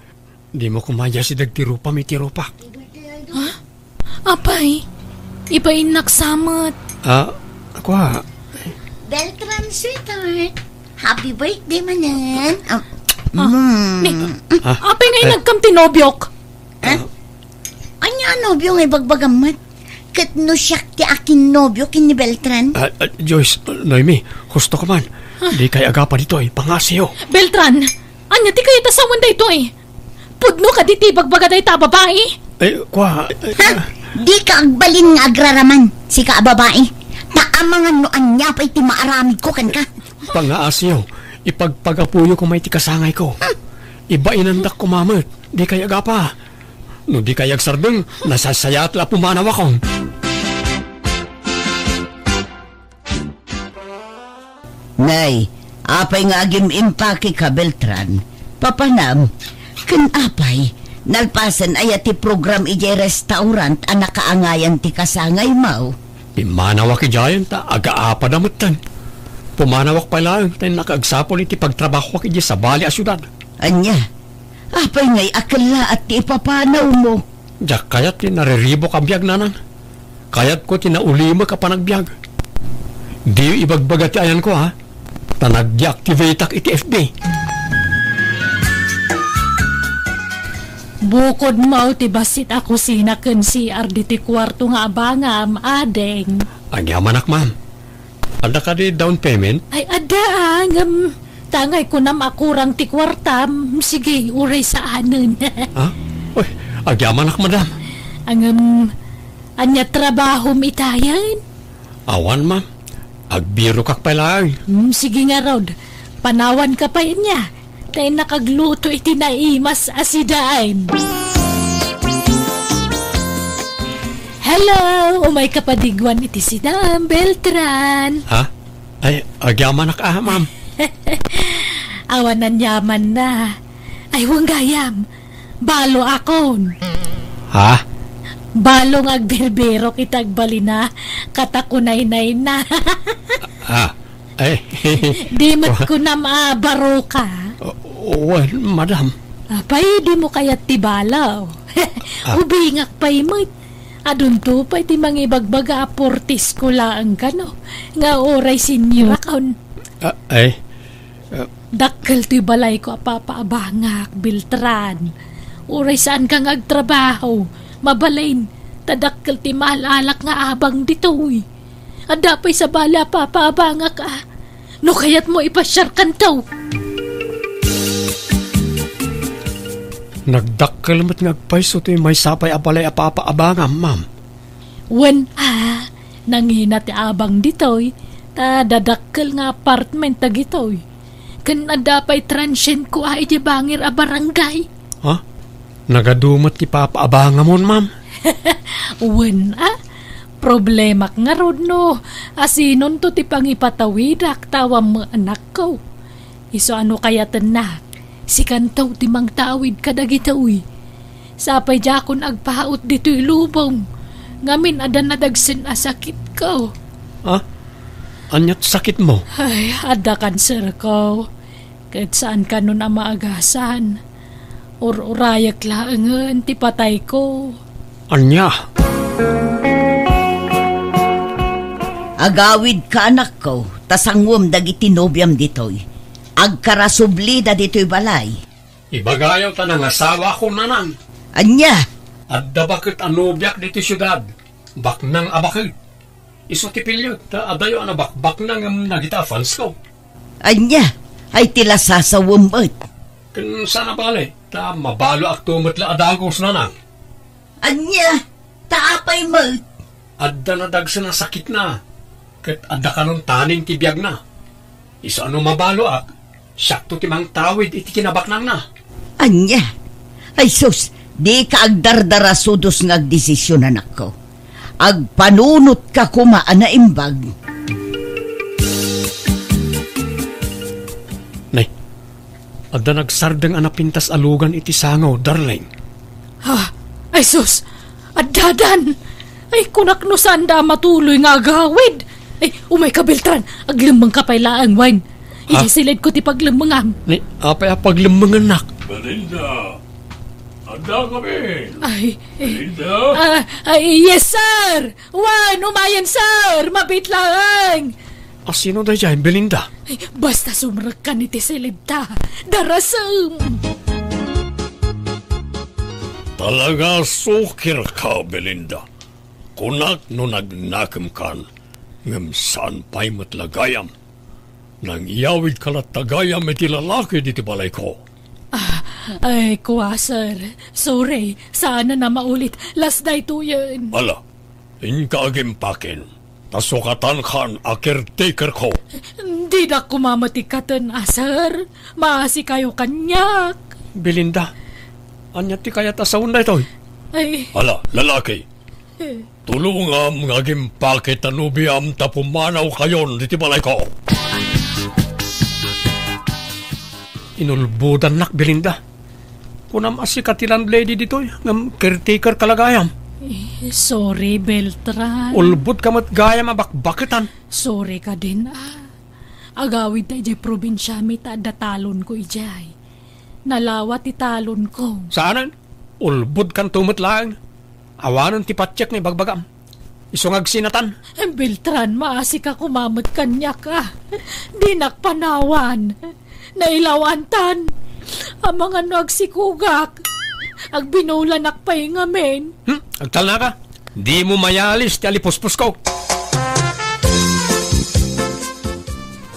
dimo koma iyasideg ti rupam iti rupak. Ha? Apay, ibainnak sa met. Ah, kua. Beltran, sweetheart. Happy birthday manen. Ah, Ah, mm. ni, Ah, apay nga eh. inagkam ti nobiok? Ha? Ania a nobio nga ibagbagam met? Ket no siak ti akin nobio ken ni Beltran? Ah, ah, Joyce, Noemi, husto ka man. Di kay agapa ditoy, pangasiyo. Beltran, ania ti kayat a sawen daytoy? Pudno kadi ti ibagbaga dayta a babai? Eh, kua, eh, Ha? Di ka agbalin nga agraraman, sika a babai. Ta amangan no ania pay ti maaramidko kenka. Pangaasiyo, ipagpagapuyo koma iti kasangayko. Ibainandak koma met, di kay agapa. No di kay agsardeng, nasasayaat la pumanawakon. Nay, apay nga agim-impake ka, Beltran? Papanam, ken apay, nalpasen aya ti program idiay restaurant a nakaangayan ti kasangaymo? Pimmanawak idiayen ta agaapada metten. Pumanawak pay laeng ta innak agsapul iti pagtrabahoak idiay sabali a siudad. Ania? Apay ngay a kellaat ti ipapanawmo? Diak kayat ti nariribuk a biag, Nanang. Kayatko ti naulimek a panagbiag. Diyo ibagbaga ti ayanko, ha? Ta nag-deactivateak iti F B. Bukodmo ti bassit a kusina ken C R diti kuarto nga abangam, ading. Agyamanak, ma'am. Adda kadi down payment? Ay, adda, ah, ngem, tangay kunam a kurang ti kuartam. Sige, uray saanen. Ha? Uy, agyamanak, madam. Ngem, ania trabahom itayen? Awan, ma'am. Agbirokak pay laeng. Hmm, sige ngarud. Panawanka pay ania. Ta innak agluto iti naimas a sidaen. Hello! Umayka padigwan iti sidaem, Beltran. Ha? Ay, agyamanak, ah, ma'am. Awan aniamanna. Ay, wen gayam. Balo akon. Ha? Balo nga agbirbirok iti agbalina, ket kunaynayna. Ah, eh. Di met kunam a baroka. Wen, madam. Apay, dimo kayat ti balo? Ah. Ubingak pay met. Adunto pay ti mangibagbaga a portisko laeng kano, nga uray seniorakon. Ah, eh. Ah. Dakkel ti balayko a papaabangak, Beltran. Uray saanka nga agtrabaho, mabalin, ta dakkel ti maal-alak nga abang ditoy. Adda pay sabali a papaabangak, a. No kayatmo, ipasiarkanto. Nagdakkel met nga agpayso ti maysa pay a balay a papaabangam, ma'am. Wen, a, nangina ti abang ditoy, ta dadakkel nga apartment dagitoy. Ken adda pay transientko a idiay bangir a barangay. Ha? Nagadu met ti papaabangam, ma'am? Wen, a, problemak ngarud no asinonto ti pangipatawidak ta awan met anakko. Isu a no kayatennak, sikanto ti mangtawid kadagitoy. Sapay diakon agpaut ditoy lubong, ngamin adda nadagsen a sakitko. Ha? Ania ti sakitmo? Ay, adda kanserko. Ket saan kanon a maagasan. Ur-urayek laengen ti patayko. Ania? Agawidka, anakko, ta sanguem dagiti nobiam ditoy. Agkarasublida ditoy balay. Ibagayo ta nangasawakon, nanang. Ania? Adda baket a nobiak ditoy siudad. Baknang a baket. Isu ti pilio, ta adayo a nabakbakna ngem nagita a fansko. Ania? Ay ti lasasawem met. Ken saan a bale, ta mabaloakto met la a dagus, nanang. Ania? Ta apay met? Adda nadagsen a sakitna, ket adda kanon tanin ti biagna. Isu a no mabaloak, siakto ti mangtawid iti kinabaknangna. Ania? Ay sus, dika agdardarasudos nga agdesisyon, anakko. Agpanunotka koma a naimbag. Nay, adda nagsardeng a napintas a lugan iti sango, darling. Ha? Ay sus! Addadan! Ay, kunak no saanda a matuloy nga agawid! Ay, umayka, Beltran! Aglemmengka pay laeng, wen. Ha? Idiay silidko ti paglemmengam. Ni, apay a paglemmengennak? Belinda! Adda kami! Ay, eh, Belinda? Ah, ay, yes, sir! Wen, umayen, sir! Mabiit laeng! A sino daydiay, Belinda? Ay, basta sumrekkan iti silidta. Darasem! Talaga a sukirka, Belinda. Kunak no nagnakemkan, ngem saan pay met la gayam. Nangiyawidka latta gayam iti lalaki diti balayko. Ah, ay, kua, sir. Sorry, saan a maulit. Last daytoyen. Ala, inka agimpaken. Ta sukatankan a caretakerko. Dinak koma met ikkaten a, sir. Maasikayo kaniak. Belinda, ania ti kayat a sawen daytoy? Ay. Ala, lalaki. Eh. Tulongam nga agimpake ta nobiam ta pumanawkayon diti balayko. Inulbodannak, Belinda. Kunam a sika ti landlady ditoy, ngem caretakerka la gayam. Eh, sorry, Beltran. Ulbodka met gayam a bakbaketan. Sorry kadin, ah. Agawidta idiay probinsiami ta adda talonko idiay. Nalawa ti talonko. Saanen? Ulbodkanto met laeng. Awanen ti patiek nga ibagbagam. Isu nga agsinatan. Beltran, maasika koma met kaniak, ah. Dinak panawan. Nailawantan. Amangan no agsikogak. Agbinulanak pay ngamin. Hmm? Agtalnaka? Dimo mayalis ti alipuspusko.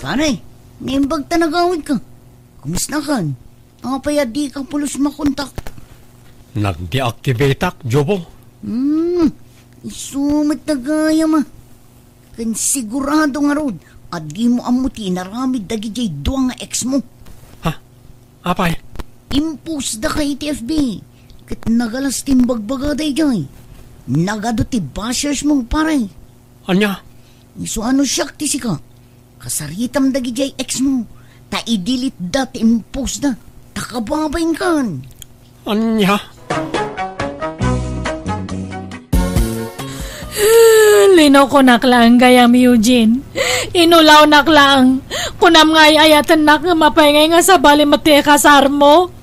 Pare, naimbag ta nagawidka. Kumustakan? Apay a dika pulos makontak? Nag-deactivateak, Jobo. Hmm, isu met gayam a. Ken sigurado ngarud a dimo ammo ti inaramid dagidiay dua nga ex mo. Ha? Apay? Impost daka iti F B, ket nagalas ti imbagbaga daydiay. Nagadu ti bashers mo, pare. Ania? Isu a no siak ti sika, kasaritam dagidiay ex mo, ta i-delete-da ti impost-da, ta kababainkan. Ania? Linokonak laeng gayam, Eugene. Inulawnak laeng. Kunam nga ay-ayatennak ngem apay ngay nga sabali met ti ikasarmo?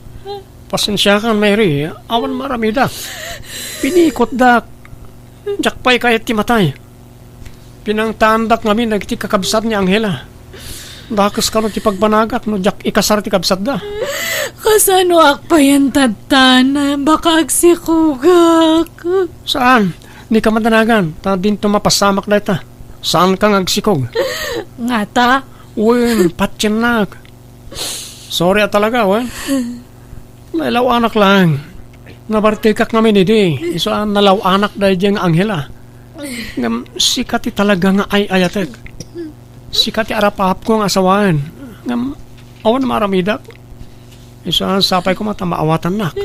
Pasensiakan, Mary. Awan maaramidak. Pinikotdak. Diak pay kayat ti matay. Pinangtaandak ngamin dagiti kakabsat ni Angela. Dakes kano ti pagbanagak no diak ikasar ti kabsatda. Kasanoak payen tattan? Baka agsikogak. Saan? Dika madanagan, ta dinto mapasamak dayta. Saanka nga agsikog? Ngata? Wen, patiennak. Sorry a talaga, wen. Nailaw-anak laeng. Nabartekak ngamin idi. Isu a nalaw-anak daydiay nga Angela. Ngem sika ti talaga nga ay-ayatek. Sika ti arap-apko nga asawaen. Ngem awan maaramidak. Isu a sapay koma ta maawatannak.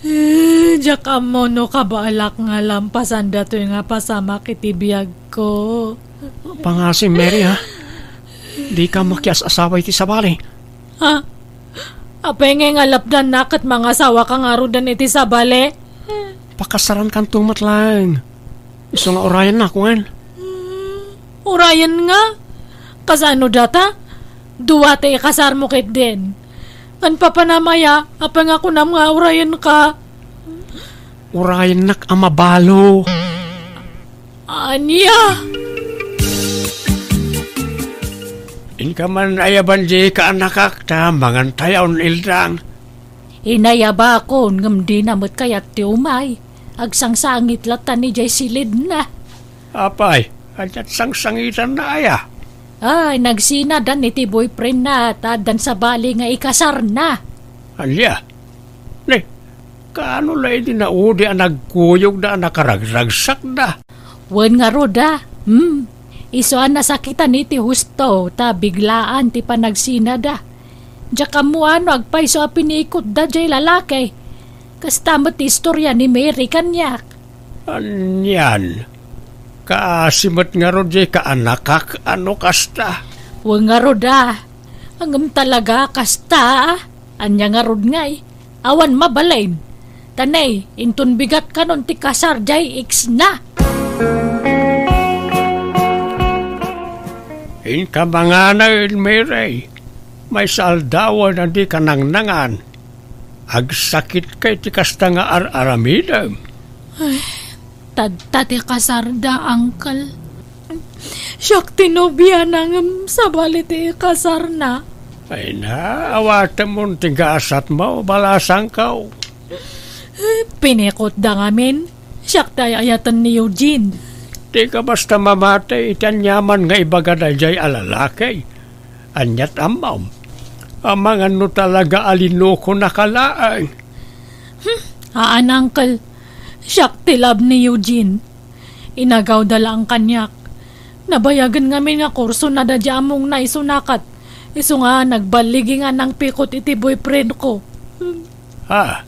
Eh, diak ammo no kabaelak nga lampasan datoy nga pasamak iti biagko. Pangasim, Mary, ha? Dika makias-asawa iti sabali. Ha? Apay ngay nga lapdannak ket mangasawaka ngaruden iti sabali? Pakasarankanto met laeng. Isu nga urayennak, wen? Hmm, urayen nga? Kasano data? Dua ti ikasarmo ketdin. Ngem papanam aya, apay nga kunam nga urayenka? Urayennak a mabalo. Ania? Inka man ayaban diay kaanakak ta mangantayon, Eldang. Inayabakon, ngem dina met kayat ti umay. Agsangsangit latta ni jay silidna. Apay, ania't sangsangitanna aya? Ay, nagsinadan iti boyfriendna ta addan sabali nga ikasarna. Ania? Ne, kaano la idi naudi a nagkuyogda a nakaragragsakda? Wen ngarud a, hmm, isu a nasakitan iti husto ta biglaan ti panagsinada. Diak ammo no agpayso a pinikotda jay lalaki. Kasta met ti istorya ni Mary kaniak. Anian? Kaasi met ngarud jay kaanakak a no kasta? Wen ngarud a, ngem talaga kasta a. Ania ngarud ngay? Awan mabalin. Ta ne, inton bigat kanon ti kasar jay ex na. Inka manganay, Mary. Maysa aldawen a dika nangnangan. Agsakitka iti kasta nga ar-aramidem. Ay, tadta ti kasarda, Uncle. Siak ti nobiana ngem sabali ti ikasarna. Ay na, awatemon ti gasatmo, balasangko. Eh, pinikotda ngamin. Siak ti ay-ayaten ni Eugene. Dika basta mamati iti aniaman nga ibaga daydiay a lalaki. Ania't ammom? Amangan no talaga a linukonaka laeng. Hmm, haan, Uncle. Siak ti love ni Eugene. Inagawda laeng kaniak. Nabayagen ngamin nga kursona daydiay ammongna isuna ket isu nga nagballigi nga nangpikot iti boyfriendko. Ah,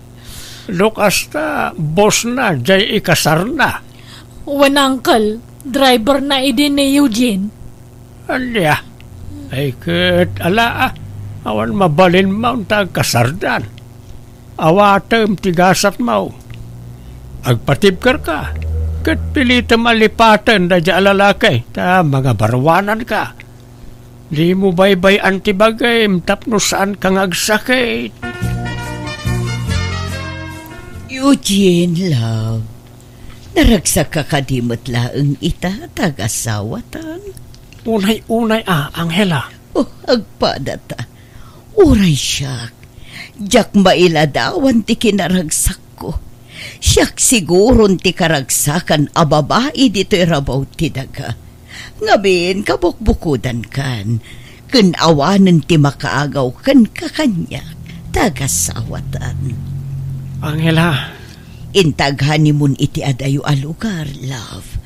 no kasta, bossna jay ikasarna? Wen, Uncle, driverna idi ni Eugene. Ania? Ay ket, ala, ah, awan mabalinmo ta agkasardan. Awatem ti gasatmo. Agpatibkerka, ket pilitem a lipaten daydiay a lalaki, ta mangabaruananka. Dimo baybay-an ti bagim tapno saanka nga agsakit. Eugene, love, naragsakka kadi met laeng ita ta agasawatan? Unay-unay a, Angela. Oh, agpadata. Uray siak, diak mailadawan ti kinaragsakko. Siak siguron ti karagsakan a babai ditoy rabaw ti daga. Ngamin, kabukbukodankan, ken awanen ti makaagaw kenka kaniak, ta agasawatan. Angela. Inta aghoneymoon iti adayo a lugar, love.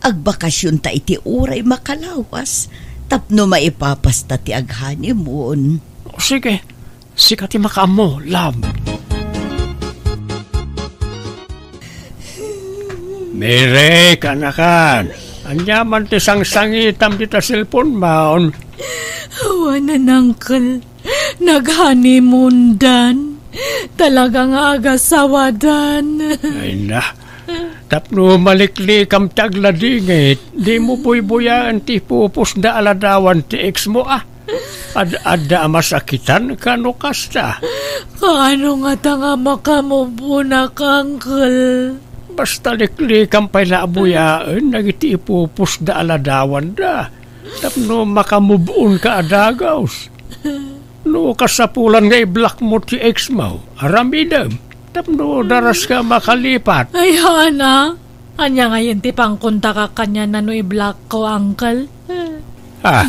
Agbakasionta iti uray makalawas tapno maipapasta ti aghoneymoon. Sige, sika ti makaammo, love. Mary, kaanakan, ania man ti sangsangitam dita cellphone-mon? Awanen, Uncle. Nag-honeymoondan. Talaga nga agasawadan. Ay na. Tapno maliklikam ti agladingit, dimo buybuyaen ti ipupusda a ladawan ti ex-mo, a? Ad-adda a masakitanka no kasta? Kaano ngata nga makamove-onak, Uncle? Basta liklikam pay la a buyaen dagiti ipupusda a ladawanda tapno makamove-onka a dagus. No kasapulan nga i-block mo ti ex-mo, aramidem tapno daraska makalipat. Ay, haan a. Ania ngayen ti pangkontakak kaniana no i-blockko, Uncle? Ah,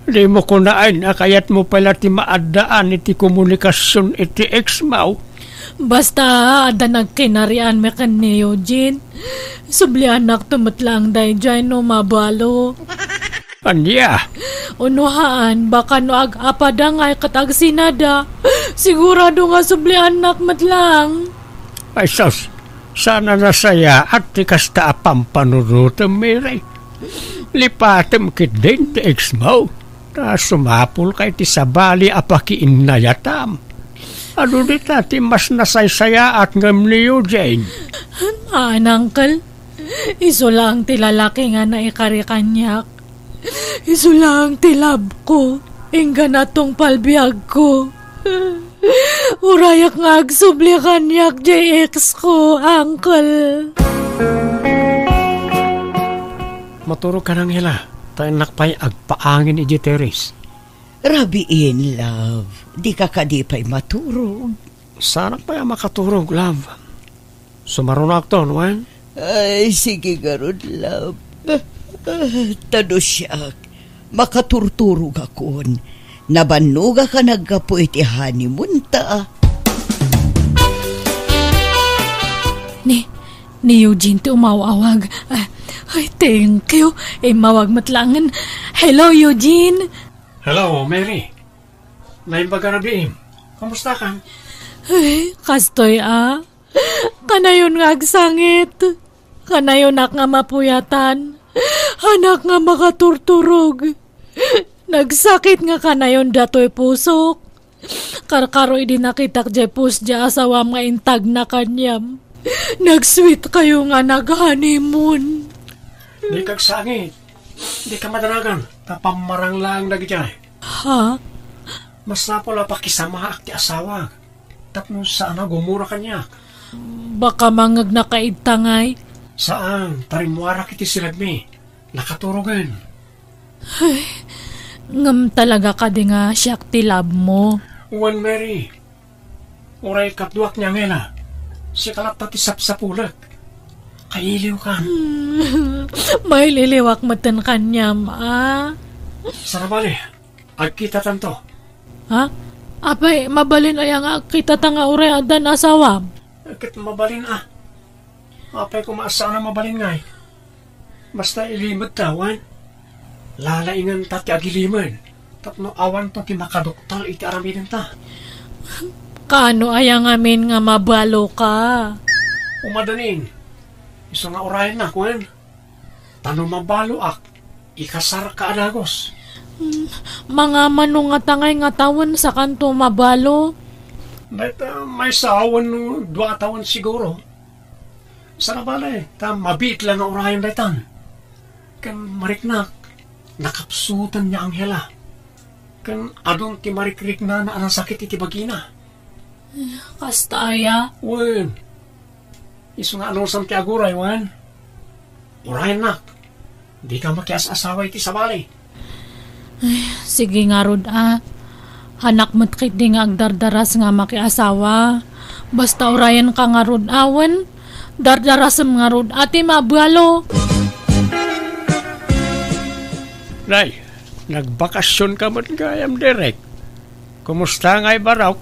dimo kunaen a kayatmo pay la ti maaddaan iti komunikasion iti ex-mo? Basta, adda nagkinarianmi ken ni Eugene. Subliannakto met laeng daydiay no mabalo. Ania? Uno haan, baka no ag-apada ngay ket agsinada, sigurado nga subliannak met laeng. Ay sus, saan a nasayaat ti kasta a pampanunotem, Mary. Lipatem ketdin ti ex-mo, ta sumapulka iti sabali a pakiinnayatam. Adu dita ti mas nasaysayaat ngem ni Eugene? Haan, Uncle. Isu laeng ti lalaki nga naikari kaniak. Isu laeng ti love ko, inggana tungpal biagko. Urayak nga agsubli kaniak jay ex ko, Uncle. Maturogkan, Angela, ta innak pay agpaangin idiay terrace. Rabiin, love. Dika kadi pay maturog? Saanak pay a makaturog, love. Sumarunoakton, wen? Ay, sige ngarud, love. Ah, ta no siak, makaturturogakon. Nabannogak a naggapu iti honeymoon ta. Ni, ni Eugene ti umaw-awag. Ah, ay, thank you. Immawag met laengen. Hello, Eugene. Hello, Mary. Naimbag a rabiim. Kumusta kan? Ay, kastoy a. Kanayon nga agsangit. Kanayonak nga mapuyatan. Haanak nga makaturturog. Nagsakit nga kanayon datoy pusok. Karkaro idi nakitak jay post jay asawam nga intagna kaniam. Nagsweet kayo nga nag-honeymoon. Dika agsangit. Dika madanagan ta pammarang laeng dagijay. Ha? Masapul a pakisamaak ti asawak tapno saan a gumura kaniak. Baka mangngegna ka idta ngay? Saan, ta rimmuarak iti silagmi. Nakaturogen. Ay, ngem talaga kadi nga siak ti love mo? Wen, Mary. Uray kaduak ni Angela, sika latta ti sapsapulek. Kailiwkan. Maililiwak metten kaniam, a? Sana bale, agkitatanto. Ha? Apay, mabalin aya nga agkitata nga uray addan asawam? Ket mabalin a. Apay koma a saan a mabalin ngay? Basta ilimedta, wen? Lalaingenta ti agilimed tapno awanto ti makaduktal iti aramidenta. Kaano aya ngamin nga mabaloka? Umadanin. Isu nga urayennak, wen? Ta no mabaloak, ikasarka a dagus. Hmm, mangamano ngata ngay nga tawen sakanto mabalo? Dayta maysa wenno dua a tawen siguro. Sana bale, ta mabiit la nga urayen daytan. Ken mariknak, nakapsutan ni Angela. Ken adun ti marikriknana a nasakit iti bagina. Kasta aya? Wen. Isu nga anusam ti aguray, wen? Urayennak, dika makias-asawa iti sabali. Ay, sige ngarud a. Haanak met ketdi nga agdardaras nga makiasawa. Basta urayenka ngarud a, wen? Dardarasem ngarud a ti mabalo. Nay, nagbakasionka met gayam, Derek. Kumusta ngay, Barok?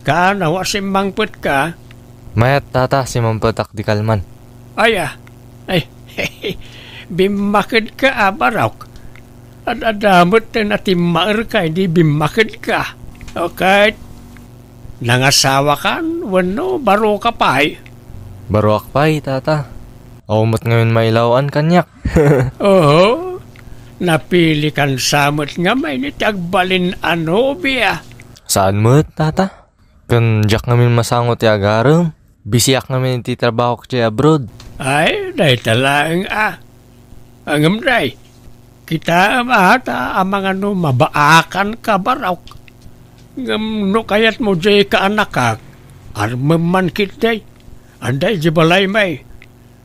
Kaano a simmangpetka? Mayat, tata, simmangpetak di kalman. Aya, ay, bimmakedka a, Barok. Ad-adda met ti natimmaerka idi bimmakedka. Okay. Nangasawakan wenno baroka pay? Baroak pay, tata. Awan met ngamin mailawan kaniak. Oo. Napilikan sa met ngamin iti agbalin a nobia. Saan met, tata? Ken diak ngamin masango ti agarem. Bisiak ngamin iti trabahok diay abroad. Ay, dayta laeng a. Ngem, day, kitaem a ta amangan no mabaakanka, Barok. Ngem no kayatmo diay kaanakak, armem man ketdi. Adda idiay balay, may.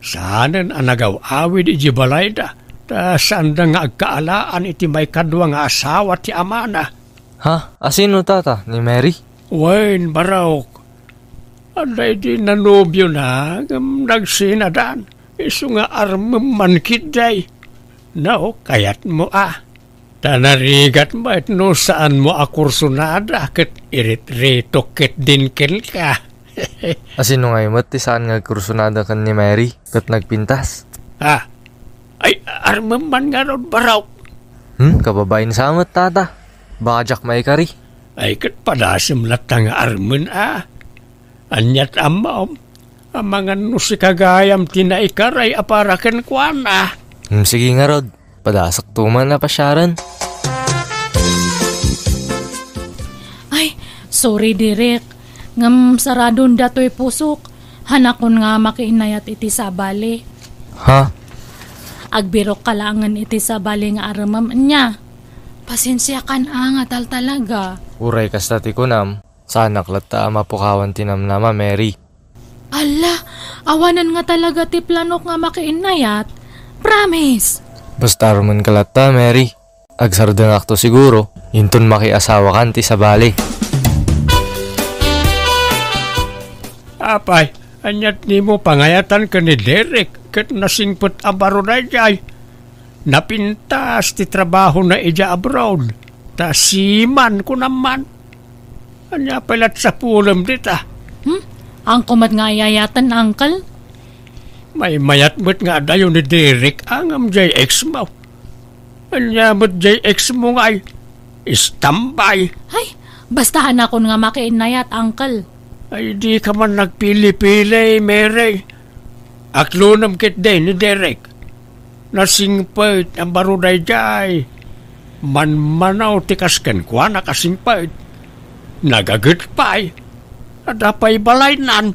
Saanen a nagaw-awid idiay balayda, ta saanda nga agkaalaan iti maikadua nga asawa ti amana. Ha? Asino, tata? Ni Mary? Wen, Barok. Adda idi nanobiona ngem nagsinadan. Isu nga armem man ketdi. No, kayatmo a. Ta narigat met no saanmo a kursonada ket iritritokon ketdin kenka. Asino ngay met ti saan nga agkursonada ken ni Mary ket nagpintas? Ha? Ay, armem man ngarud, Barok. Hmm, kababain sa met, tata. Baka diak maikari. Ay, ket padasem latta nga armen a. Aniat ammom, amangan no sika gayam ti naikaray a para kenkuana. Hmm, sige ngarud. Padasakto man a pasiaren. Ay, sorry, Derek. Ngem saradon datoy pusok. Hanakon nga makiinnayat iti sabali. Ha? Agbirokka laengen iti sabali nga aremem nia. Pasensiakan a nga taltalaga. Uray kasta ti kunam, saanak latta a mapukawan ti namnama, Mary. Alla, awanen nga talaga ti planok nga makiinnayat. Promise! Basta armenka latta, Mary. Agsardengakto siguro, inton makiasawakan ti sabali. Apay, ania ti dimo pangayatan ken ni Derek ket nasingpet a baro daydiay? Napintas ti trabahona idiay abroad, ta seaman, kunam man. Ania pay la ti sapulem dita? Hmm? Haanko met nga ayayaten, uncle? Maymayat met nga adayo ni Derek a ngem diay ex mo. Ania met diay ex mo ngay? Istambay. Ay, basta haanakon nga makiinnayat, uncle. Ay, dika man nagpili-pili, Mary. Aklonem ketdi ni Derek. Nasingpet a baro daydiay. Manmanaw ti kas kenkuana a singpet. Nagaget pay. Adda pay balaynan.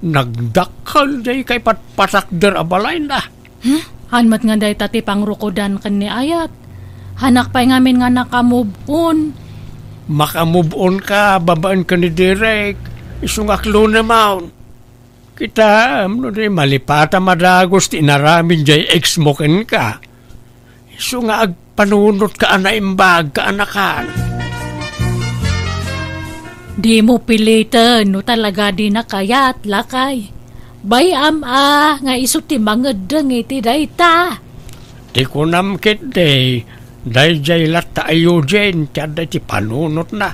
Nagdakkel diay kaipatpatakder a balayna. Hmm? Haan met nga dayta ti pangrukodan ken ni ayat. Haanak pay ngamin nga naka-move on. Maka-move on ka babaen ken ni Derek. Isu nga aklonem. Kitaem no di malipata madagus ti inaramid diay ex mo kenka. Isu nga agpanunotka a naimbag, kaanakan. Dimo piliten no talaga di nakayat, lakay. Bay-am a nga isu ti mangeddeng iti dayta. Ti kunam ketdi, daydiay latta a Eugene ti adda iti panunotna.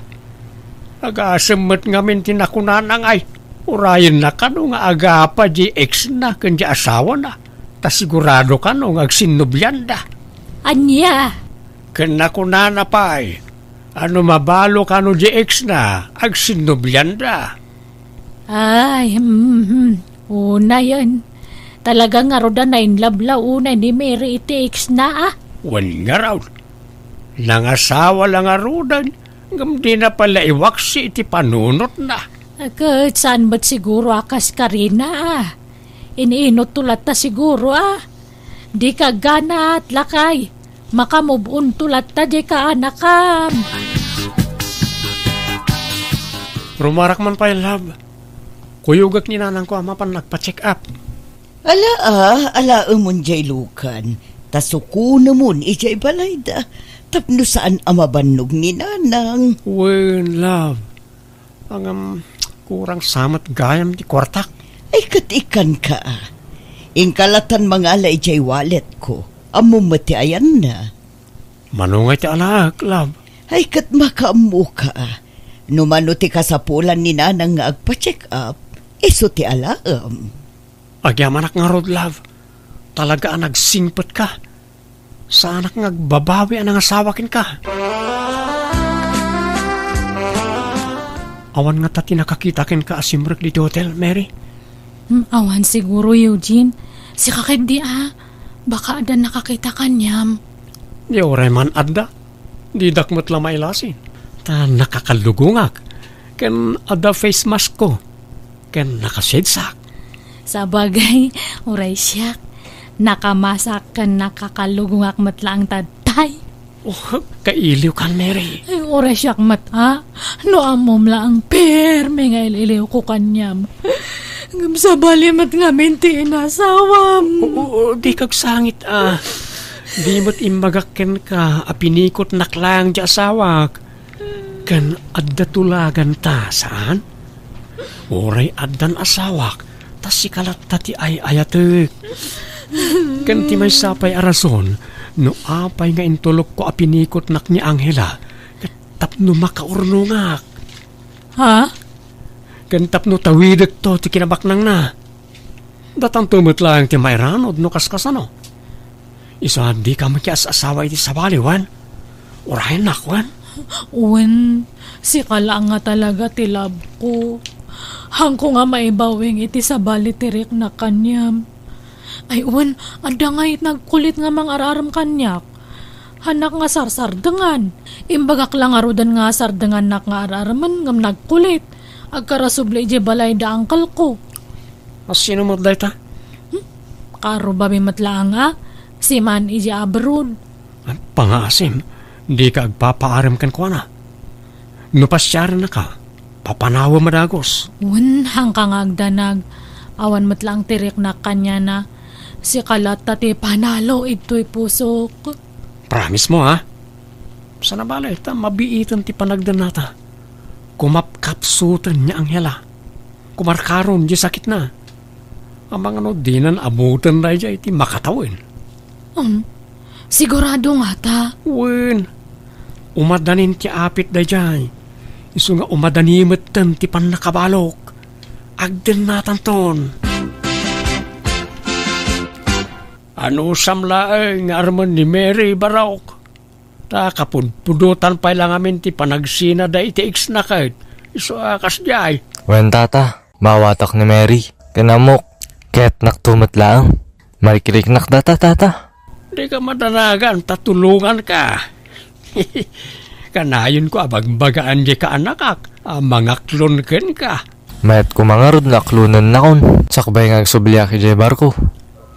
Agasem met ngamin ti nakunana ngay, urayenna kano nga agapa di ex-na ken di asawana, ta sigurado kano nga agsinnublianda. Ania? Ken nakunana pay, a no mabalo kano di ex-na, agsinnublianda. Ay, mhm. Unayen. Talaga ngarud a nainlablaw unay ni Mary iti ex-na, a? Wen ngarud. Nangasawa la ngaruden, ngem dina pay la iwaksi iti panunotna. Ket saan met siguro a kas karina, a? Iniinotto latta siguro, a? Dika agganat, lakay. Maka-move on to latta dika, anakam. Rumarak man pay, love. Kuyogek ni nanangko a mapan nagpa-check up. Ala, a, alaemon diay lukan. Ta sukonemon idiay balayda. Tapno saan a mabannog ni nanang. Wen, love. Ngem, kurang sa met gayam ti kuartak. Ay, ket ikkanka, a. Inka latan mangala idiay walletko. Ammom met ti ayanna. Mano ngay ti alaek, love? Ay, ket makaammoka, a. No mano ti kasapulan ni nanang nga agpa-check up, isu ti alaem. Agyamanak ngarud, love. Talaga a nagsingpetka. Saanak nga agbabawi a nangasawa kenka. Awan ngata ti nakakita kenka a simrek ditoy hotel, Mary? Hmm, awan siguro, Eugene. Sika ketdi, a. Baka adda nakakita kaniam. Di uray man adda. Didak met la mailasin. Ta nakakalugongak. Ken adda face mask ko. Ken nakasedsak. Sabagay, uray siak. Nakamasak ken nakakalugongak met laeng ta tay. Oh, kailiwkan, Mary. Ay, uray siak met, a. No ammom laeng permi nga il-iliwko kaniam. Ngem sabali met ngamin ti inasawam. O, o, o, dika agsangit, a. Di met imbagak kenka a pinikotnak laeng ti asawak. Ken adda tulaganta, saan? Uray addan asawak, ta sika latta ti ay-ayatek. Ken ti maysa pay a rason no apay nga intulokko a pinikotnak ni Angela, ket tapno makaurnongak. Ha? Ken tapno tawidekto ti kinabaknangna. Datanto met laeng ti mairanod no kaskasano. Isu a dika makias-asawa iti sabali, wen? Urayennak, wen? Wen, sika laeng nga talaga ti love ko. Haanko nga maibawing iti sabali ti riknak kaniam. Ay, wen, adda ngay nagkulit nga mangar-arem kaniak. Haanak nga sarsardengan. Imbagak la ngaruden nga sardengannak nga ar-aremen ngem nagkulit. Agkarasubli idiay balay da uncle ko. A, sino met dayta? Hmm? Kaarrubabi met laeng a, seaman idiay abroad. A, pangngaasim, dika agpapaarem kenkuana. No pasiarennaka, papanawem a dagus. Wen, haanka nga agdanag. Awan met laeng ti riknak kaniana. Sika latta ti panalo idtoy pusok. Promise mo, ha? Sana bale, ta mabiiten ti panagdennata. Kumapkapsuten ni Angela. Kumarkaron di sakitna. Amangan no dinan abuten dayjay ti makatawen. Um, sigurado ngata? Wen, umadanin ti apit dayjay. Isu nga umadani metten ti pannakabalok. Agdennatanton. Anusam laeng nga armen ni Mary, Barok. Ta kapudpudotan pay la ngamin ti panagsina da iti ex-na ket isu a kasdiay. Wen, tata, maawatak ni Mary. Ken ammok, kayatnak to met laeng. Marikiriknak data, tata. Dika madanagan ta tulonganka. Kanayonko a bagbagaan diay kaanakak a mangaklon kenka. Mayat koma ngarud nga aklonennakon, sakbay nga agsubliak idiay barko.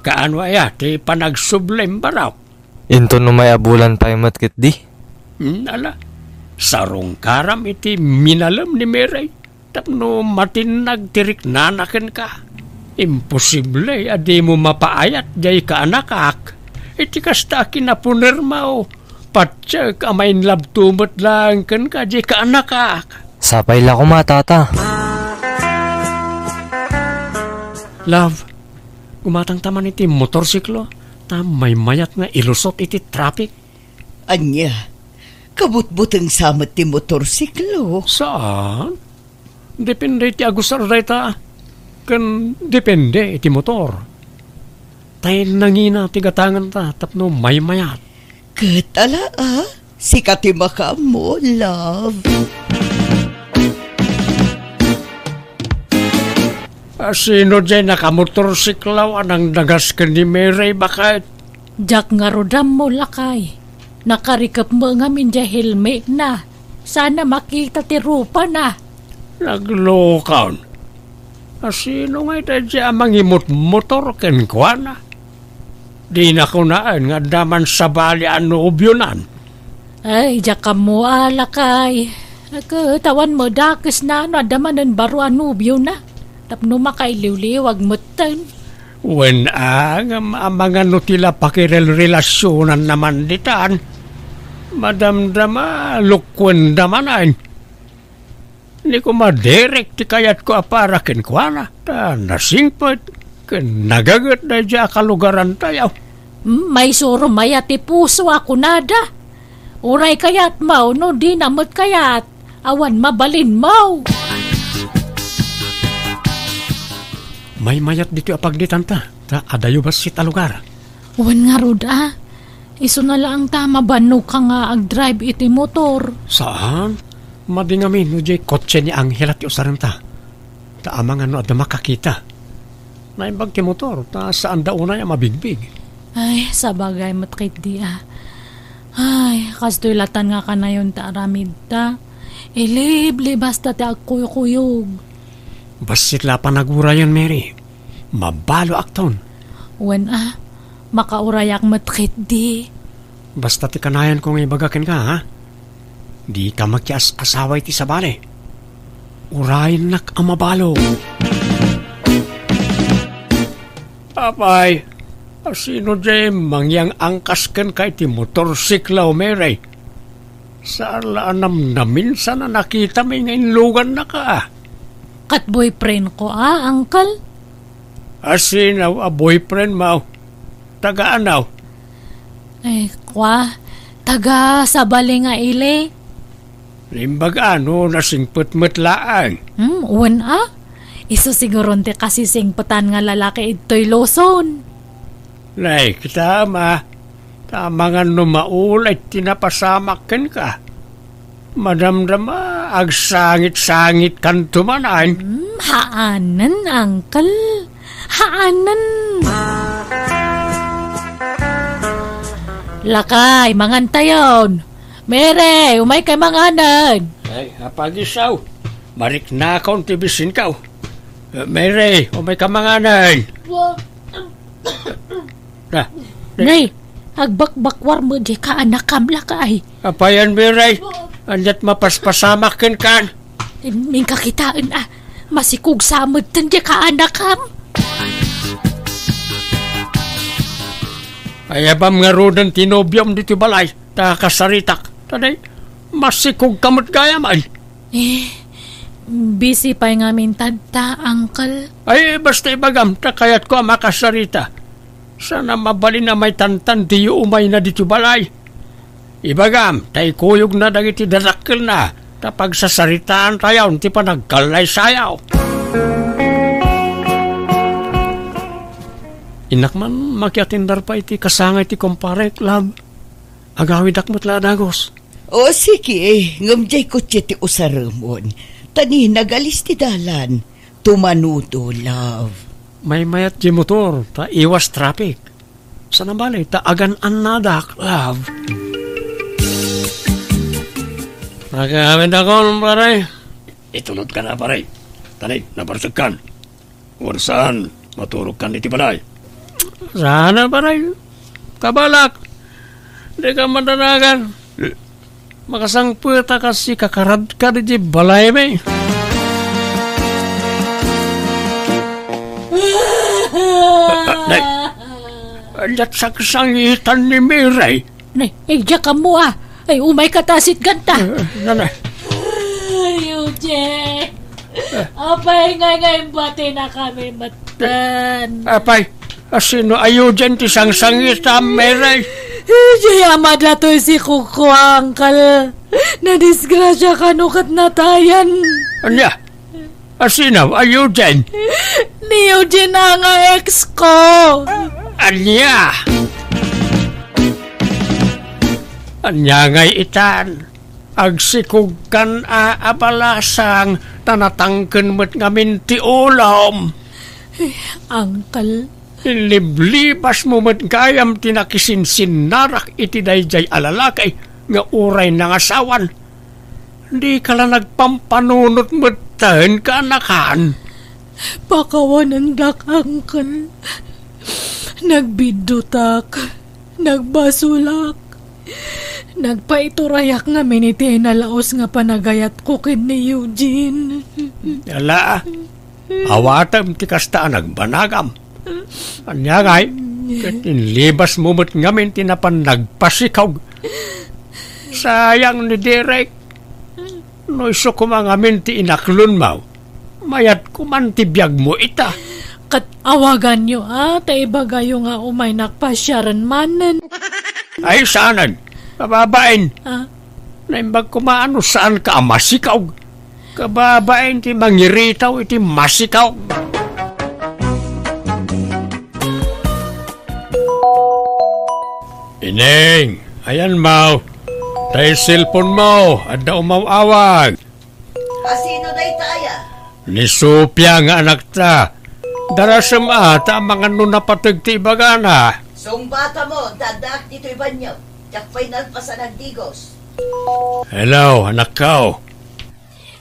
Kaano aya ti panagsublim, Barok? Inton umay a bulan pay met ketdi. Hmm, ala, sarungkaram iti minalem ni Mary tapno matinnag ti riknana kenka. Imposible a dimo mapaayat diay kaanakak. Iti kasta a kinapunermo, patiek a ma-in love to met laeng kenka diay kaanakak. Sapay la koma, tata. Love, gumatangta man iti motorsiklo, ta maymayat nga ilusot iti traffic. Ania, kabutbutengsa met ti motorsiklo? Saan? Depende iti agusar dayta, ken depende iti motor. Tay nangina ti gatanganta tapno maymayat. Ket ala, a, sika ti makaammo, love. A, sino diay nakamotorsiklo a nangdagas ken ni Mary, baket? Diak ngarud ammo, lakay. Nakarikep met ngamin diay helmetna. Saan a makita ti rupana. Naglokon. A, sino ngay daydiay a mangimutmotor kenkuana? Dina kunaen nga adda man sabali a nobionan. Ay, diak ammo, a, lakay. Ket awan met dakesna no adda manen baro a nobiona. Tapno makailiwliwag metten. Wen a, ngem amangan no ti la pakirelrelasionanna man ditan. Madamdama, lukuenda manen. Ni koma Derek ti kayatko a para kenkuana, ta nasingpet ken nagaget daydiay a kalugarantayo. Hmm, maisuro mayat ti puso a kunada. Uray kayatmo, no dina met kayat, awan mabalinmo. Maymayat ditoy a pagdetanta, ta adayo bassit a lugar. Wen ngarud, a. Isuna laeng ta mabanogka nga agdrive iti motor. Saan? Madi ngamin no diay kotse ni Angela ti usarenta. Ta amangan no adda makakita. Naimbag ti motor, ta saanda unay a mabigbig. Ay, sabagay met ketdi, a. Ay, kastoy latan nga kanayonta aramidta. Iliblibasta ti agkuykuyog. Bassit la panagurayen, Mary. Mabaloakton. Wen a, makaurayak met ketdi. Basta ti kanayanko nga ibaga kenka, ha? Dika makias-asawa iti sabali. Urayennak a mabalo. Apay, a, sino diay mangyang-angkas kenka iti motorsiklo, Mary? Saan la a namnaminsan a nakitami nga inlugannaka. Ket boyfriendko a, uncle. A, sino a boyfriendmo? Taga ania? Ay, kua, taga sabali nga ili. Naimbag a no nasingpet met laeng. Hmm, wen a? Isu siguron ti kasisingpetan nga lalaki idtoy Luzon. Nay, kita, ma. Ta amangan no maulay ti napasamak kenka. Madamdama, agsangit-sangitkanto manen. Hmm, haanen, uncle. Haanen. Lakay, mangantayon. Mary, umaykay manganen. Ay, apagisaw. Mariknakon ti bisinko. Eh, Mary, umaykay manganen. Na, Nay, agbakbakwar met diay kaanakam, lakay. Apayan, Mary? Aniat mapaspasamak kenkan? Inka kitaen a, masikugsa metten diay kaanakam. Ayabam ngaruden ti nobiom ditoy balay, ta kasaritak. Tanay, masikog ka met gayam, ay. Eh, busy pay ngamin tatta, uncle. Ay, basta ibagam, ta kayatko a makasarita. Saan a mabalin a maitantan diyo umayna ditoy balay. Ibagam, ta ikuyogna dagiti dadakkelna, ta pagsasaritaantayon ti panagkallaysayaw. Innak man, makiatindar pay ti kasangay ti kumparek, love. Agawidak met la a dagus. O, sige, ngem diay kotse ti usaremon. Ta ni nagalis ti dalan, tumanudo, love. Maymayat ti motor, ta iwas traffic. Saan a bale, ta agan-annadak, love. Nagawid ako, pare. Itulod ka na, pare. Tanay, nabarsekkan. Wen saan, maturogkan iti balay. Saan a, pare. Kabalak. Dika madanagan. Makasangpet a kas ikakarad ka di balaymi. Nay, ania't sangsangitan ni Mary? Nay, idiak ammo a. Ay, umay ka ta sitganta. Eh, nanay. Ay, Eugene. Apay, ngay-ngay batinakami metten. Apay, asino a Eugene ti sangsangitam, Mary? Idiay ama datoy sikog ko, uncle. Nadisgrasya kano ket natayan. Ania? Asino a Eugene? Ni Eugene a nga ex ko. Ania? Ania ngay itan? Agsikogkan a, a balasang, ta natangken met ngamin ti ulom. Eh, uncle. Inliblibasmo met gayam ti nakisinsinnarak iti daydiay a lalaki nga uray nangasawan. Dika la nagpampanunot metten, kaanakan. Pakawanendak, uncle. Nagbiddutak. Nagbasolak. Nagpaiturayak ngamin iti nalaus nga panagayatko ken ni Eugene. Ala, awatem ti kasta a nagbanagam. Ania ngay, ket inlibasmo met ngamin ti napan nagpasikog. Sayang ni Derek. No isu koma ngamin ti inaklonmo, mayat koman ti biagmo ita. Ket awaganyo a, ta ibagayo nga umaynak pasiaren manen. Ay, saanen? Kababain. Ah? Naimbag koma a no saanka a masikog. Kababain ti mangiritaw iti masikog. Ineng, ayanmo. Tay cellphone mo, adda umaw-awag. Asino dayta aya? Ni Sofia nga anakta. Darasem a, ta amangan no napateg ti ibagana. Sungbatam, addaak ditoy banio. Diak pay nalpasan agdigos. Hello, anakko.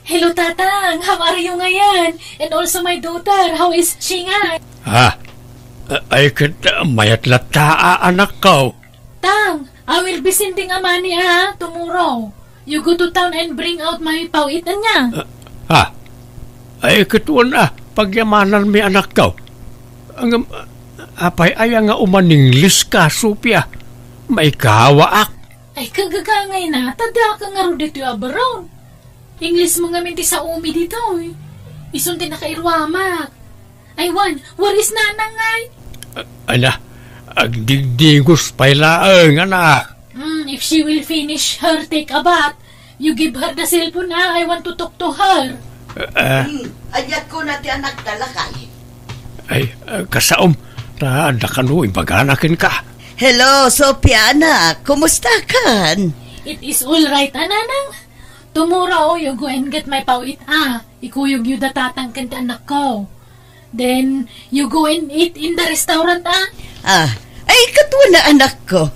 Hello, Tatang. How are you ngayon? And also my daughter, how is she nga? Ah, a-, ay, ket, ah, mayat latta a, anakko. Tang, I will be sending a money, ah, tomorrow. You go to town and bring out my paw-it, ania? Ah, ah. Ay, ket wen, ah, pagyamananmi, anakko. Ngem, ah, apay aya nga umaningleska, Sofia? Maikawaak. Ay, kagagangayna, ta diak ngarud ditoy abroad. English mo ngamin ti saomi ditoy. Isun ti nakairuamak. Ay, wen, where is Nanang ngay? A-, ala, agdigdigos pay laeng, anak. Hmm, if she will finish her take a bath, you give her the cellphone, ah. I want to talk to her. Ah. Hmm, ania kuna ti anakta, lakay? Ay, ah, kasaom, ta adda kano ibagana kenka. Hello, Sofia, anak. Kumusta kan? It is all right, a, Nanang. Tomorrow, you go and get my paw-it, ah. Ikuyogyo da Tatang ken ti anakko. Then, you go and eat in the restaurant, ah. Ah, ay, ket wen a, anakko.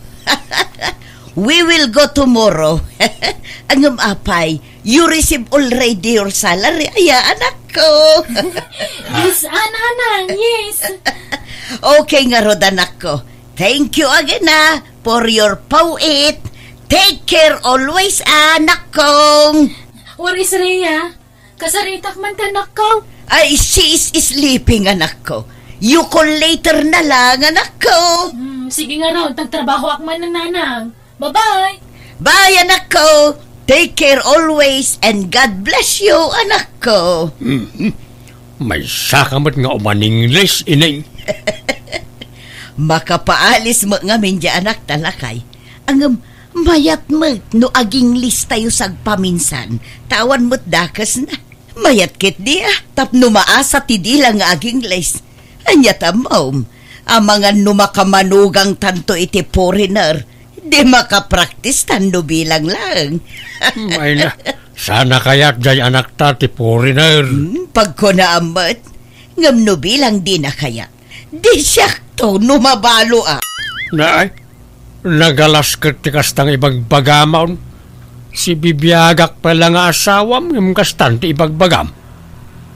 We will go tomorrow. Ngem apay, you receive already your salary, aya, anakko. Yes, a, Nanang, yes. Okay ngarud, anakko. Thank you again, ah, for your paw-it. Take care always, anakko. Where is Rhea? Kasaritak man ti anakko. Ay, she is sleeping, anakko. You call later na lang, anakko. Hmm, Sige ngarud, nagtrabahoak man, nanang. Bye-bye! Bye, anakko! Take care always and God bless you, anakko! Mhm. Maysa ka met nga uman-Ingles, ineng. Makapaalis met ngamin diay anakta, lakay. Ngem, mayat met no ag-Ingles tayo sagpaminsan, ta awan met dakesna. Mayat ketdi a, tapno maasa ti dila nga ag-Ingles. Ania ta ammom, amangan no makamanugangtanto iti foreigner, di makapraktistan no bilang laeng. Ay na, saan a kayat diay anakta ti foreigner? Hmm, pagkunaam met, ngem no bilang dina kayat, di siakto no mabalo a. Naay, nagalas ket ti kasta nga ibagbagam. Sibibiagak pay la nga asawam ngem kastan ti ibagbagam.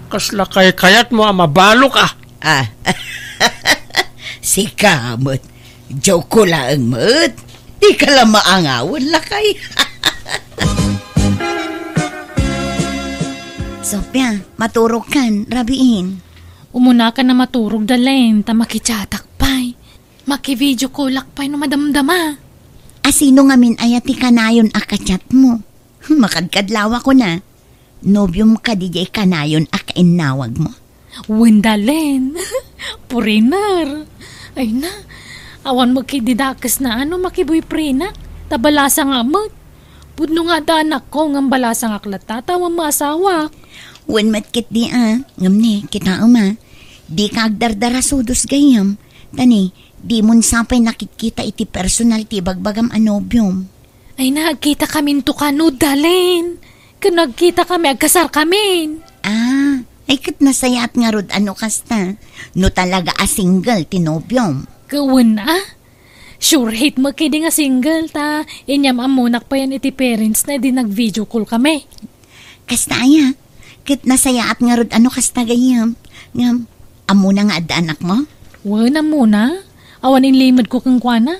Kasla kaykayatmo a mabalok a? Ah, sika met. Joke ko laeng met. Di ka la maangawen, lakay. Sofia, maturogkan, rabiin. Umunakan a maturog, Dalen, ta makichatak pay. Maki-video callak pay no madamdama. A, sino ngamin aya ti kanayon a kachatmo? Makadkadlawakon a. Nobiom kadi diay kanayon a kainnawagmo? Wen, Dalen. Foreigner. Ay na, awan met ketdi dakesna a no makiboyfriendak. Ta balasangak met. Pudno nga adda anakko, ngem balasangak latta ta awan met asawak. Wen met ketdi a, ngem ne, kitaem a. Dika agdardarasudos gayyem. Ta ne, dimon sa pay nakitkita iti personal ti ibagbagam a nobiom. Ay na, agkitakaminto kano, Dalen. Ken no agkitakami, agkasarkamin. Ah, ay ket nasayaat ngarud a no kasta. No talaga a single ti nobiom. Ket wen a. Sure hit met ketdi nga single ta inyam-ammonak payen iti parentsna idi nag-video call kami. Kasta aya, ket nasayaat ngarud a no kasta gayyem. Ngem, ammona nga adda anakmo? Wen, ammona. Awan inlimedko kenkuana.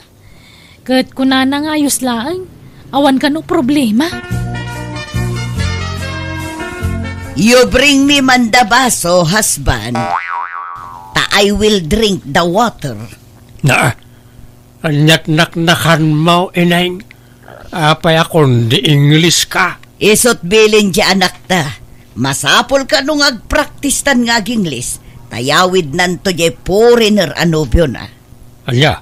Ket kunana nga ayos laeng, awan kano problema. You bring me man the baso, husband, ta I will drink the water. Na, ania't naknakanmo, ineng? Apay a kundi Ingleska? Isu't bilin ti anakta. Masapul kano nga agpraktistan nga ag-Ingles, ta yawidnanto diay foreigner a nobiona. Ania?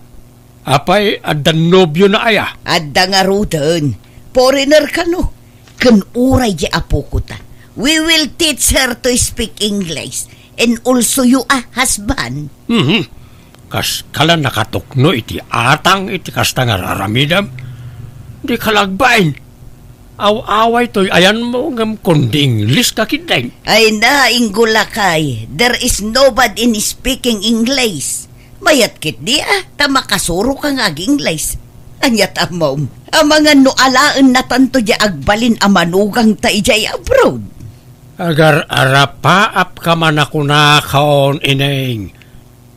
Apay, adda nobiona aya? Adda ngaruden. Foreigner kano. Ken uray diay apokota. We will teach her to speak English and also you a husband. Mhm. Kaskala nakatukno iti atang iti kasta nga raramidem? Dika la agbain. Aw-away toy ayanmo ngem kundi Ingleska ketdin. Ay na, Inggol lakay, there is no bad in speaking English. Mayat ketdi a, ta makasuroka nga ag-Ingles. Ania't ammom, amangan no alaennatanto diay agbalin a manugangta idiay abroad. Agar-arapaapka man a kunakon, ineng.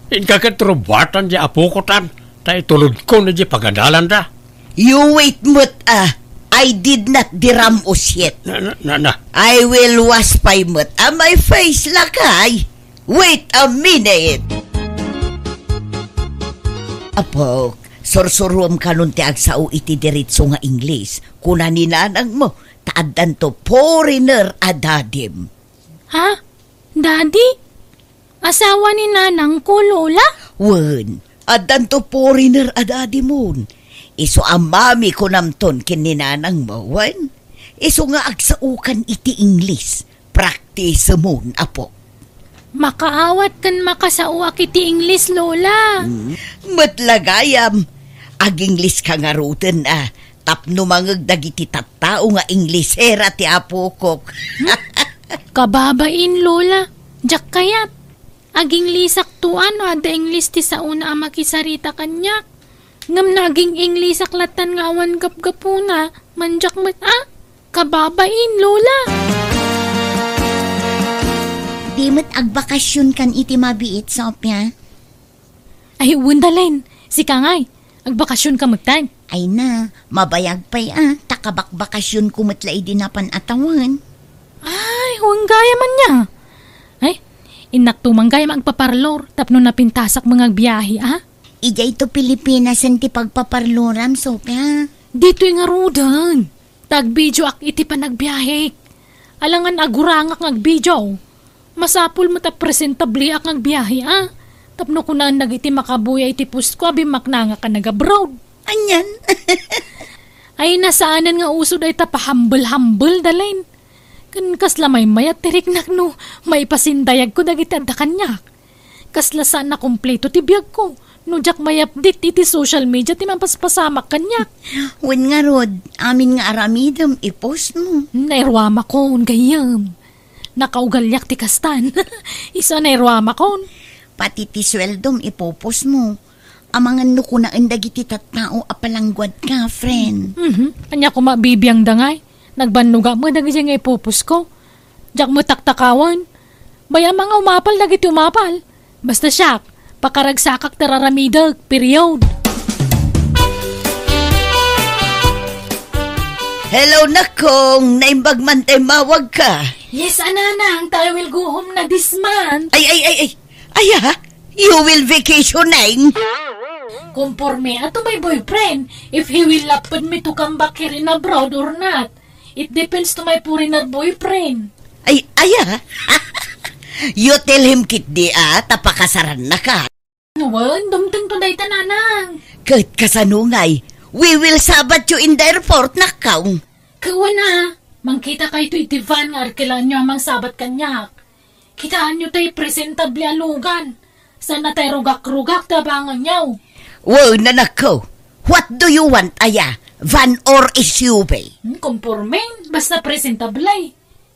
Inka ket rubuatan diay apokotan, ta itulodkon idiay pagadalanda. You wait met a, I did not diram-os yet. Na, na, na, na. I will wash pay met a my face, lakay. Wait a minute. Apok, sursuruem kanon ti agsao iti diretso nga Ingles. Kuna ni nanangmo, ta addanto foreigner a dadim. Ha? Daddy? Asawa ni nanangko, Lola? Wen, addanto foreigner a dadimon. Isu a mami kunamton ken ni nanangmo, wen? Isu nga agsaokan iti Ingles. Praktisemon, apo. Makaawat ken makasaoak iti Ingles, Lola. Hmm, met la gayam. Ag-Ingleska ngaruden a, tapno mangeg dagiti tattao nga Inglesera ti apokok. Kababain, Lola. Diak kayat. Ag-Inglesakto a no adda Ingles ti saona a makisarita kaniak. Ngem no aging-Inglesak lattan nga awan gapgapuna, mandiak met a. Kababain, Lola. Di met agbakasionkan iti mabiit, Sofia? Ay, wen, Dalen. Sika ngay, agbakasionka metten? Ay na, mabayag pay a, ta kabakbakasionko met la idi napan a tawen. Ay, wen gayam ania. Ay, innakto man gayam agpaparlor tapno napintasak nga agbiahe a. Idiay to Pilipinas ti pagpaparloram, Sofia. Ditoy ngaruden. Ta agvideoak iti panagbiahek. Alangan agurangak nga agvideo. Masapul met a presentableak nga agbiahe, a. Tapno kunaen dagiti makabuya iti postko a bimmaknangak a nag-abroad. Anian? Ay, nasaanen nga uso dayta pahambel-hambel, Dalen. Ken kasla maymayat ti riknak no maipasindayagko dagiti adda kaniak. Kasla saan a kompleto ti biagko no diak may-update iti social media ti mapaspasamak kaniak. Wen ngarud, amin nga aramidem, i-post mo. Nairuamakon, gayyem. Nakaugaliak ti kastan. Isu a nairuamakon. Pati ti sueldom, ipo-post mo. Amangan no kunaen dagiti tattao a palangguadka, friend. Mhm. Ania koma bibiangda ngay? Nagbannogak met dagiti nga ipo-postko. Diak met taktakawan. Bay-am a nga umapal dagiti umapal. Basta siak, pakaragsakak ti raramidek, period. Hello, Nakong. Naimbag man ta immawagka. Yes, a, Nanang, ta I will go home na this month. Ay, ay, ay, ay. Aya, you will vacationing? Conforme a to my boyfriend, if he will lapad me to come back here in abroad or not. It depends to my foreigner boyfriend. Ay, aya. You tell him ketdi a, ta pakasarannaka. Wen, dumteng to dayta, Nanang. Ket kasano ngay? We will sabat you in the airport, Nakong. Kawan a, mangkitakayto iti van nga arkelaanyo a mangsabat kaniak. Kitaenyo tay presentable a lugan. Saan a tay rugak-rugak ti abanganyo. Wen, anakko, what do you want, aya? Van or S U V? Hmm, konporme, basta presentable.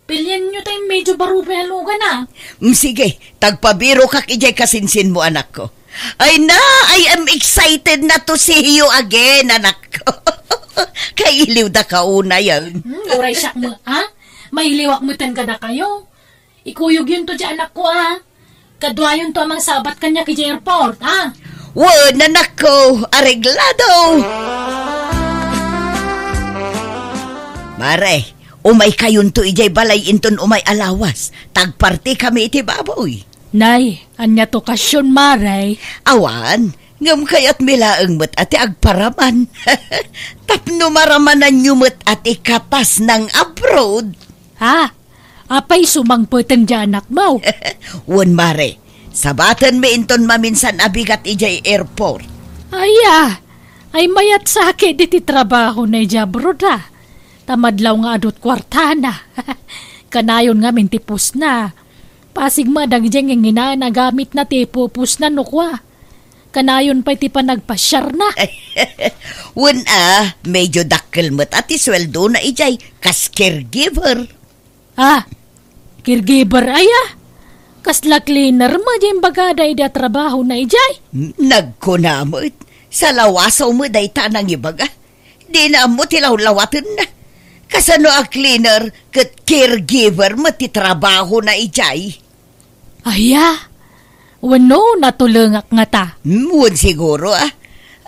Pilienyo tay medyo barubay a lugan a. Mm, sige, ta agpabirokak idiay kasinsinmo, anakko. Ay na, I am excited na to see you again, anakko. Kailiwdaka unay. Hmm, uray siak met, a? Mailiwak meten kadakayo. Ikuyogyonto diay anakko a. Kaduayonto a mangsabat kaniak idiay airport, a? Wen, anakko, areglado! Mare, umaykayonto idiay balay inton umay a lawas, ta agpartikami iti baboy. Nay, ania ti okasion, Mare? Awan, ngem kayatmi laeng met a ti agparaman. Tapno maramananyo met a ti katas nang-abroad. Ha? Apay isu mangpeteng diay anakmo? Wen, Mare, sabatenmi inton maminsan a bigat idiay airport. Aya, ay mayat sa ketdi ti trabahona idiay abroad a. Ta madlaw nga adu ti kuartana. Kanayon ngamin ti postna. Pasig met dagiti nginginaen a gamitna ti ipo-postna no kua. Kanayon pay ti panagpasiarna. Wen a, medyo dakkel met a ti sueldona idiay kas caregiver. Ah, caregiver aya? Kasla cleaner met diay imbagada idi a trabahona idiay? Nagkuna met. Salawasaw met dayta a nangibaga. Dina ammo ti lawlawatenna. Kasano a cleaner ket caregiver met ti trabahona idiay? Aya? Wenno, natulengak ngata? Hmm, wen siguro, a.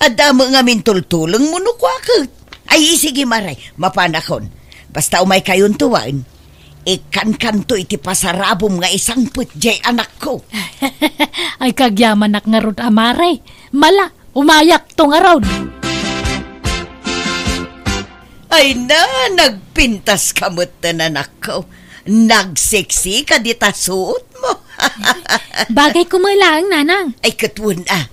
Adda met ngamin tultulengmo no kua ket. Ay, sige, Mare, mapanakon. Basta umaykayonto wen, ikkankanto iti pasarabom nga isangpet diay anakko. Ay, kagyamanak ngarud a, Mare. Mala, umayakto ngarud. Ay na, nagpintaska metten, anakko. Nagseksika dita suotmo. Bagay koma laeng, Nanang. Ay, ket wen a.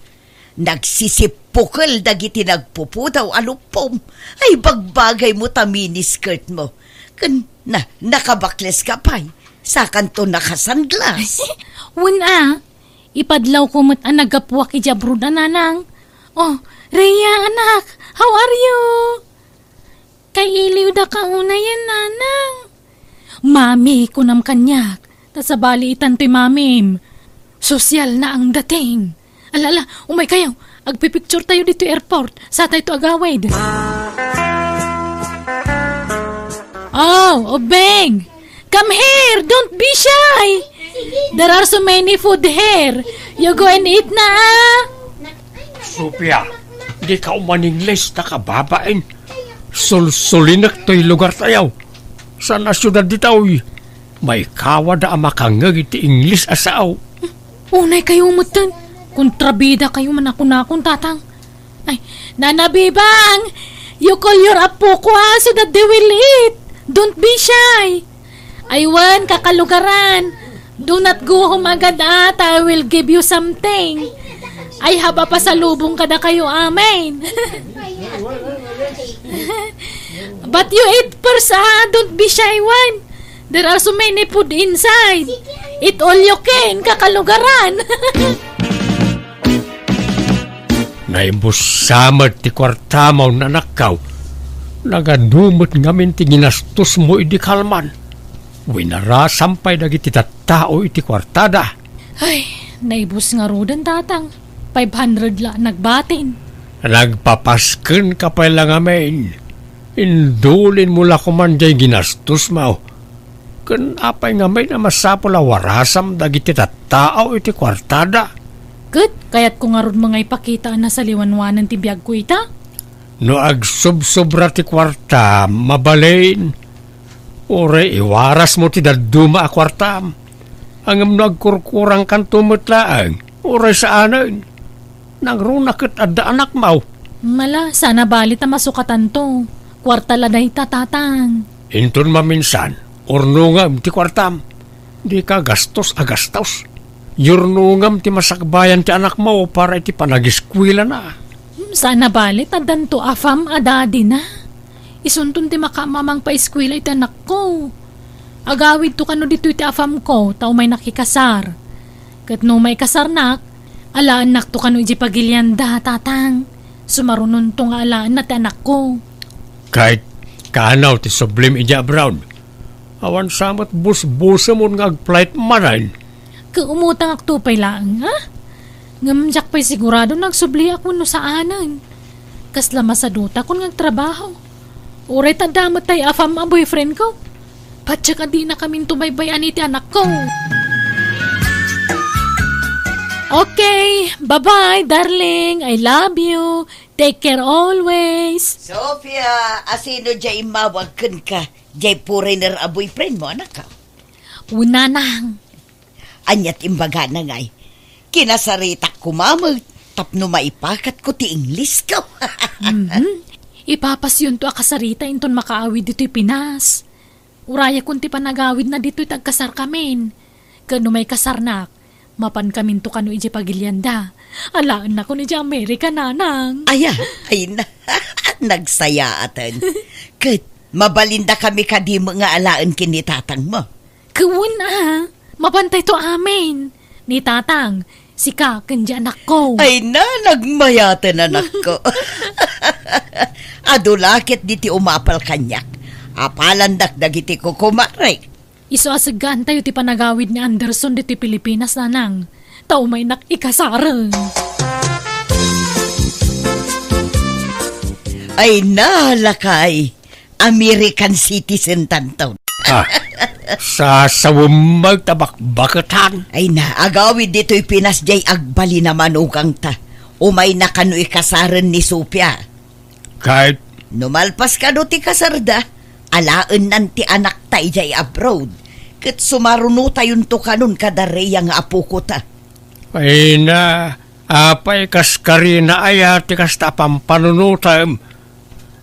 Nagsisippukel dagiti nagpupudaw a luppom. Ay, bagbagaymo ta miniskirtmo. Ken na, nakabakleska pay. Sakanto nakasanglas. Wen a, ipadlawko met a naggapuak idiay abroad a, Nanang. Oh, Rhea, anak, how are you? Kailiwdaka unayen, Nanang. Mami, kunam kaniak. Ta sabali itan toy mamim. Sosyal na ang dating. Ala, ala, umaykayo. Agpipicture tayo ditoy airport. Satayto agawid. Oh, Obeng! Come here! Don't be shy! There are so many food here. You go and eat na, ah! Sofia, dika umaningles ta kababain. Sulsulinek toy lugartayo. Saan a siudad ditoy? Maikawada a makangngeg iti Ingles a sao. Unaykayo metten. Kontrabida kayo man a kunakon, Tatang. Ay, Nana Bebang, you call your apoko, ah, so that they will eat. Don't be shy. Ay wen, kakalugaran. Do not go home agad, ah, ta I will give you something. I have a pasalubong kadakayo amin. But you eat first, ah. Don't be shy one. There are so many food inside. Eat all you can, kakalugaran. Naibusa met ti kuartamo, anakko. Nagadu met ngamin ti ginastosmo idi kalman. Winarasam pay dagiti tattao iti kuartada. Ay, naibus ngaruden, Tatang. Five hundred la nagbatin. Nagpapaskenka pay la ngamin. Indulinmo la koman diay ginastosmo. Ken apay ngamin a masapul a warasam dagiti tattao iti kuartada? Ket kayatko ngarud nga ipakita a nasaliwanwanen ti biagko ita. No agsubsobra ti kuarta, mabalin. Uray iwarasmo ti dadduma a kuartam. Ngem no agkurkurangkanto met laeng, uray saanen. Nangruna ket adda anakmo. Ala, saan a bali ta masukatanto. Kuarta la dayta, Tatang. Inton maminsan, urnongem ti kuartam. Dika gastos a gastos. Yurnongem ti masakbayan ti anakmo para iti panagiskuelana. Hmm, saan a bali ta addanto afam a daddy-na. Isunton ti makaammo a mangpaiskuela iti anakko. Agawidto kano ditoy ti afamko ta umaynak ikasar. Ket no maikasarnak, alaennakto kano idiay pagilianda, Tatang. Sumarunonto nga alaenna ti anakko. Ket kaano ti sublim idiay abroad? Awan sa met busbusemon nga ag-flight manen. Ket umutangakto pay laeng, ha? Ngem diak pay sigurado no agsubliak wenno saanen. Kasla masadutakon nga agtrabaho. Uray ta adda met tay afam a boyfriendko. Patiek a dinakaminto baybay-an iti anakko. Okay, bye-bye, darling. I love you. Take care always. Sofia, asino diay immawag kenka? Diay foreigner a boyfriendmo, anakko? Wen, Nanang. Ania ti imbagana ngay? Kinasaritak koma met tapno maipakatko ti Inglesko. Mhm. Ipapasyonto a kasarita inton makaawid ditoy Pinas. Urayakon ti panagawidna ditoy ti agkasarkamin. Ket no maikasarnak, mapankaminto kano idiay pagilianda. Alaennakon idiay Amerika, Nanang. Aya, ay na. Nagsayaaten. Ket mabalindakami kadi met nga alaen ken ni tatangmo? Ket wen a, mapantayto amin. Ni tatang, sika, ken di anakko. Ay na, nagmayaten, anakko. Adu la ket diti umapal kaniak. Apalandak dagiti kukumarek. Isu a seggaantayo ti panagawid ni Anderson ditoy Pilipinas, Nanang. Ta umaynak ikasaren. Ay na, lakay. American citizen tanto. Ah, sasawem met a bakbaketan. Ay na, agawid ditoy Pinas diay agbalin a manugangta. Umayna kano ikasaren ni Sofia. Ket? No malpas kano ti kasarda, alaennan ti anakta idiay abroad. Ket sumarunotayonto kanon kada Rhea nga apokota. Ay na, apay kas karina aya ti kasta a pampanunotem?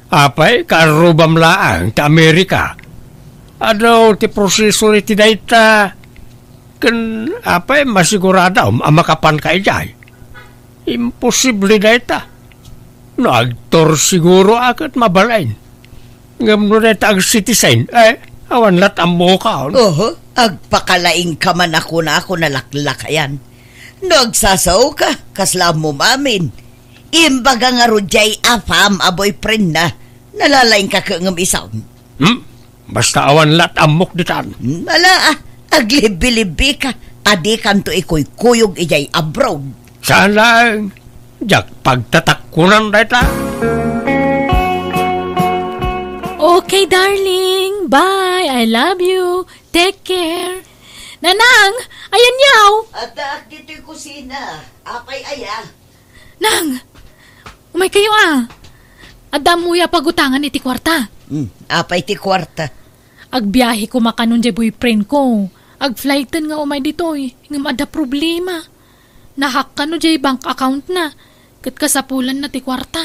Apay kaarrubam laeng ti Amerika? Adu ti proseso iti dayta. Ken apay masiguradom a makapanka idiay? Imposible dayta. No agtor siguro a ket mabalin. Ngem no dayta ag-citizen, eh, awan lat ammokon. Oho, agpakalaingka man a kunakon a laklakayan. No agsasaoka, kasla ammom amin. Imbaga ngarud diay afam a boyfriendna, nalalaingka ket ngem isam. Hmm? Basta awan lat ammok ditan. Hmm, ala, ah, aglibbilibi ka, a dikanto ikuykuyog idiay abroad. Saan laeng, diak pagtatakkunan dayta. Okay, darling. Bye. I love you. Take care. Nanang, ayan yaw. Addaak ditoy kusina. Apay aya? Nang, umay kayo, ah. Adda ammoyo a pagutangan iti kuarta. Hmm, apay ti kuarta? Agbiahe koma kanon diay boyfriend ko. Agflighten nga umay ditoy, ngem adda problema. Nahack kano jay bank account na, ket kasapulanna ti kuarta.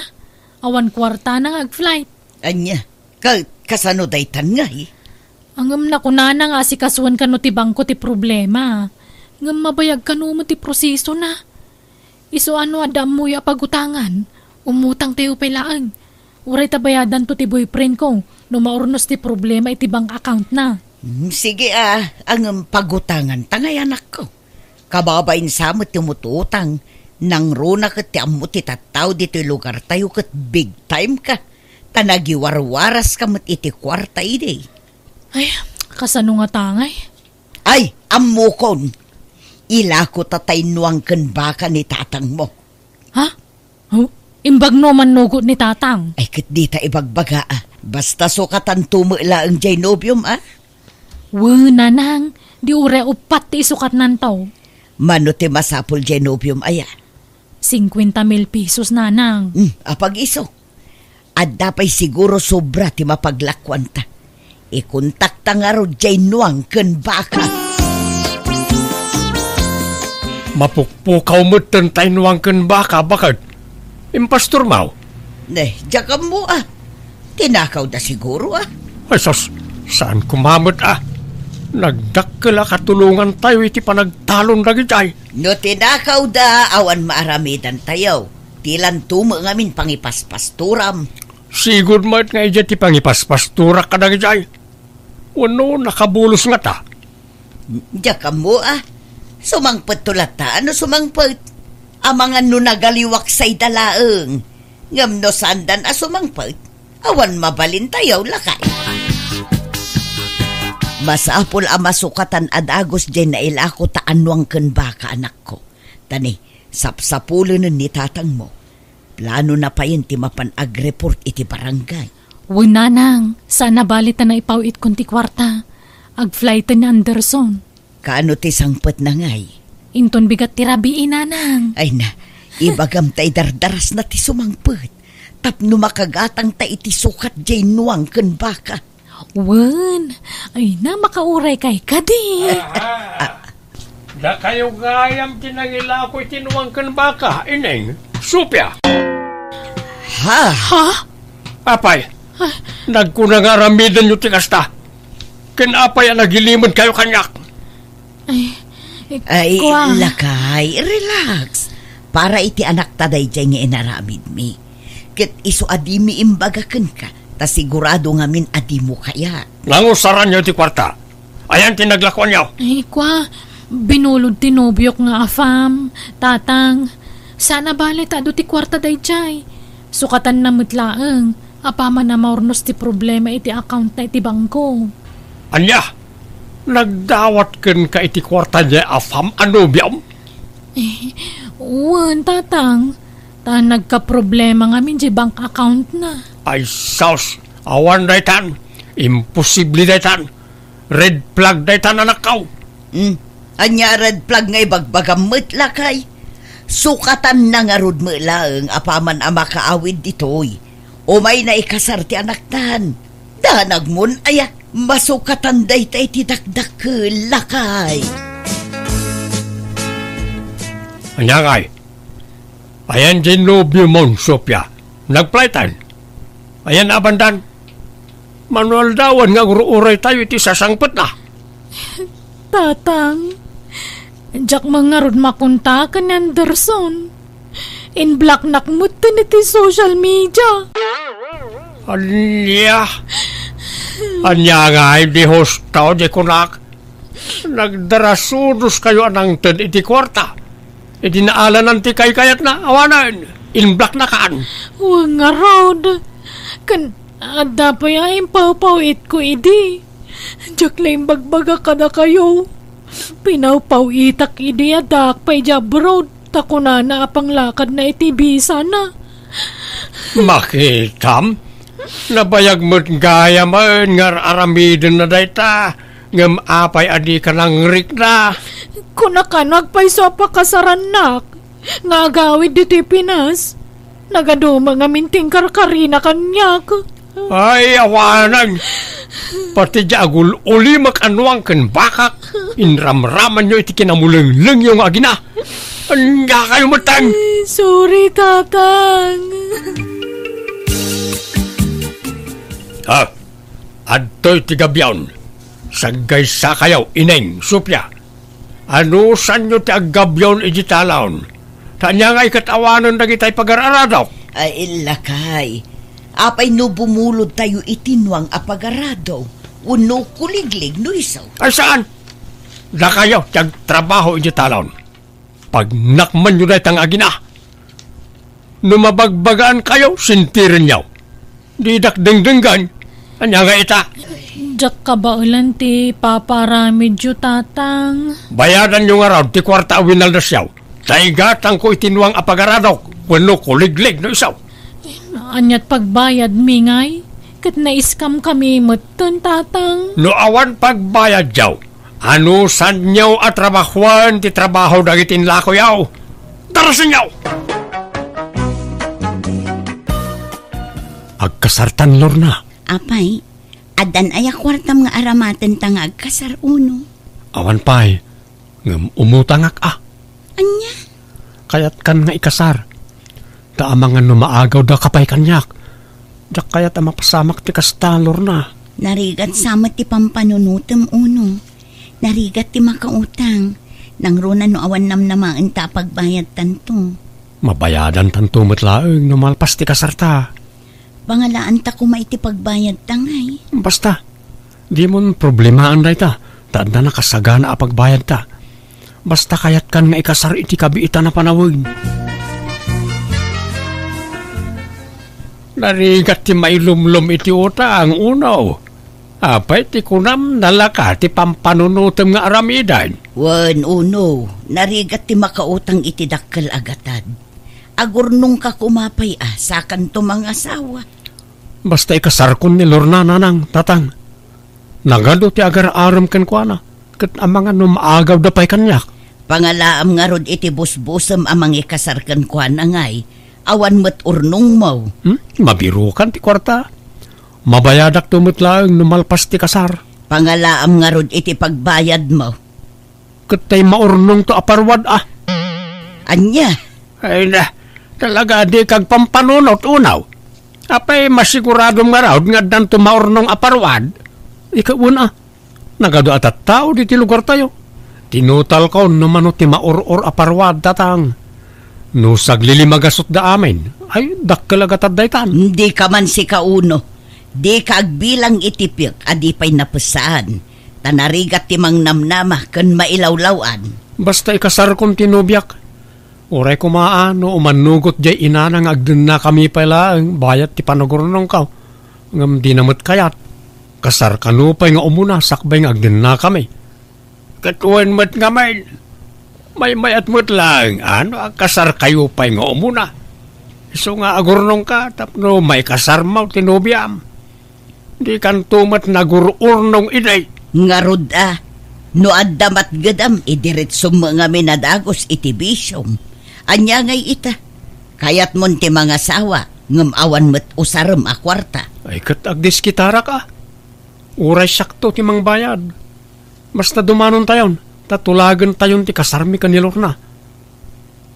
Awan kuartana nga ag-flight. Ania? Ka-, kasano daytan ngay? Ngem nakunana nga asikasuan kano ti bangko ti problema. Ngem mabayag kano met ti prosesona. Isu a no adda ammoyo a pagutangan, umutangtayo pay laeng. Uray ta bayadanto ti boyfriend ko no maurnos ti problema iti bank account na. Hmm, sige a, ngem pagutanganta ngay, anakko. Kababain sa met ti umututang, nangruna ket ti ammo ti tattao ditoy lugartayo ket big time ka. Ta nagiwarwaraska met iti kuarta idi. Ay, kasano ngata ngay? Ay, ammokon. Ilako ta tay nuang ken baka ni tatangmo. Ha? Oh, imbag no mannugot ni tatang. Ay, ket dita ibagbaga, a. Basta sukatanto met laeng jay nobiom, a? Wen, nanang, di uray uppat ti isukatnanto. Mano ti masapul jay nobiom, aya? Cincuenta mil pesos, nanang. Hmm, apag-isu. Adda pay siguro sobra ti mapaglakuanta. Ikontakta ngarud jay nuang ken baka. Mapukpukaw metten tay nuang ken baka, baket. Impastormaw? Ne, diak ammo, a. Tinakawda siguro, a. Ay, sus, saan koma met, a. Nagdakkel a katulongantayo iti panagtalon dagijay. No tinakawda, awan maaramidantayo. Ti lanto met ngamin pangipaspastoram. Sigud met nga idiay ti pangipaspastorak kadagijay. Wenno nakabulos ngata? Diak ammo, a. Sumangpetto latta no sumangpet. Amangan no nagaliwak sayda laeng. Ngem no saandan a sumangpet, awan mabalintayo, lakay. Masapul a masukatan a dagus jay nailako ta a nuang ken baka, anakko. Ta ni, sapsapulenen ni tatangmo. Planona payen ti mapan agreport iti barangay. Wen, nanang, saan a bali ta naipaw-itkon ti kuarta. Ag-flighten ni Anderson. Kaano ti sangpetna ngay? Inton bigat ti rabii, nanang. Ay na, ibagam ta idardarasna ti sumangpet. Tapno makagatangta iti sukat jay nuang ken baka. Wen, ay na, makauraykay kadi. Ah, ah. Dakayo gayam ti nangilako iti nuang ken baka, Ineng, Sofia. Ha? Ha? Apay, ah, nagkuna nga aramidenyo ti kasta. Ken apay a nagilimed kayo kaniak? Ay, eh, Ay, kua. Lakay, relax. Para iti anakta daydiay nga inaramidmi. Ket isu a dimi imbaga kenka, ta sigurado ngamin a dimo kayat. Nangusaranyo ti kuarta. Ayan ti naglakuanyo. Ay, kua, binulod ti nobiok nga afam, tatang. Saan a bali ta adu ti kuarta daydiay. Sukatanna met laeng. Apaman a maurnos ti problema iti account na iti bangko. Ania? Nagdawat kenka iti kuarta diay afam a nobiom? Eh, wen, tatang. Ta nagkaproblema ngamin diay bank account na. Ay, sus! Awan daytan! Imposible daytan! Red flag daytan, anakko. Hmm. Ania a red flag nga ibagbagam met, lakay? Sukatanna ngarud met laeng apaman a makaawid ditoy. Umayna ikasar ti anaktan. Danagmon aya, masukatan dayta iti dakdakkel, lakay. Ania ngay? Ayan diay nobiomon, Sofia. Nagflightan. Ayan a bandan. Mano aldawan nga agur-uraytayo iti sasangpetna. Tatang, diak man ngarud makontaken ni Anderson. In-blocknak metten iti social media. Ania? Ania ngay, di husto, di kunak? Nagdarasudoskayo a nangted iti kuarta. Idi naalanan ti kaykayatna, awanen, in-blocknakan. Wen ngarud. Ken adda pay a impawpaw-itko idi. Diak la imbagbaga kadakayo. Pinawpaw-itak idi addaak pay idiay abroad, ta kunana a panglakadna iti bisana. Makitam? Nabayag met gayamen nga ar-aramidenna dayta. Ngem apay a dika nangrikna? Kuna kano, agpayso a pakasarannak nga agawid ditoy Pinas. Nagaduma ngamin ti inkarkarina kaniak. Ay, awanen! Pati diay agul-ulimek a nuang ken bakak, inramramanyo iti kinamulenglengyo nga agina. Ania kayo met, Tang? Ay, sorry, Tatang. Ah, adtoy ti gabion. Saggaysa kayo, Ineng, Sofia. Anusanyo ti aggabion iti talaon? Ta ania ngay ket awanen dagitay pagar-aradok? Ay, illakay. Apay no bumulod tayo iti nuang a pagarado, wenno kuliglig no isu? Ay, saan? Dakayo ti agtrabaho iti talaon. Pagnakmanyo dayta nga agina. No mabagbagaan kayo, sintirenyo. Didak dengdenggen. Ania nga ita? Diak kabaelan ti paparamidyo, Tatang. Bayadanyo ngarud ti kuarta a winaldasyo. Ta igatangko iti nuang a pagaradok, wenno kuliglig no isu. Aniat pagbayadmi ngay? Ket naiskamkami metten, Tatang. No awan pagbayadyo, anusanyo a trabahoen ti trabaho dagiti inlakoyo? Darasenyo! Agkasartan, Lorna. Apay, addan aya kuartam nga aramatenta nga agkasar, Uno? Awan pay, ngem umutangak a. Ania? Kayatkan nga ikasar. Ta amangan no maagawdaka pay kaniak. Diak kayat a mapasamak ti kasta, Lorna. Narigat sa met ti pampanunotem, Uno. Narigat ti makautang. Nangruna no awan namnamaenta a pagbayadtanto. Mabayadantanto met laeng no malpas ti kasarta. Pangalaanta koma iti pagbayadta ngay. Basta, dimon problemaen dayta, ta adda nakasagana a pagbayadta. Basta kayatkan nga ikasar iti kabiitan a panawen. Narigat ti mailumlom iti utang, Uno. Apay ti kunam, nalaka ti pampanunotem nga aramiden? Wen, Uno, narigat ti makautang iti dakkel a gatad. Agurnongka koma pay a, sakanto mangasawa. Basta ikasarkon ni Lorna, Nanang, Tatang. Nagadu ti agar-arem kenkuana, ket amangan no maagawda pay kaniak. Pangalaam ngarud iti busbusem a mangikasar kenkuana ngay, awan met urnongmo. Hmm? Mabirokan ti kuarta. Mabayadakto met laeng no malpas ti kasar. Pangalaam ngarud iti pagbayadmo. Ket tay maurnongto a paruad a. Ania? Ay na, talaga dika agpampanunot, Uno. Apay masiguradom ngarud nga addanto maurnong a paruad? Ikaw, Uno, nagadu a tattao diti lugartayo. Tinutalko no mano ti maur-or a paruad, Tatang. No saglilimagasutda amin, ay, dakkel a gatad daytan. Dika man sika, Uno. Dika agbilang iti piek a di pay napessaan. Ta narigat ti mangnamnama ken mailawlaw-an. Basta ikasarkon ti nobiak. Uray koma a no umannugot diay inana nga agdennakami pay laeng bayat ti panagurnongko, ngem dina met kayat. Kasar kano pay nga umuna sakbay nga agdennakami. Ket wen met ngamin, maymayat met laeng a no agkasarkayo pay nga umuna. Isu nga agurnongka tapno maikasarmo ti nobiam. Dikanto met nagur-urnong idi. Ngarud a, no adda matgedam, idiretsom ngamin a dagus iti bisiom. Ania ngay ita? Kayatmon ti mangasawa, ngem awan met usarem a kuarta. Ay, ket agdiskitarak a. Uray siakto ti mangbayad. Basta dumanontayon, ta tulagentayon ti kasarmi ken ni Lorna.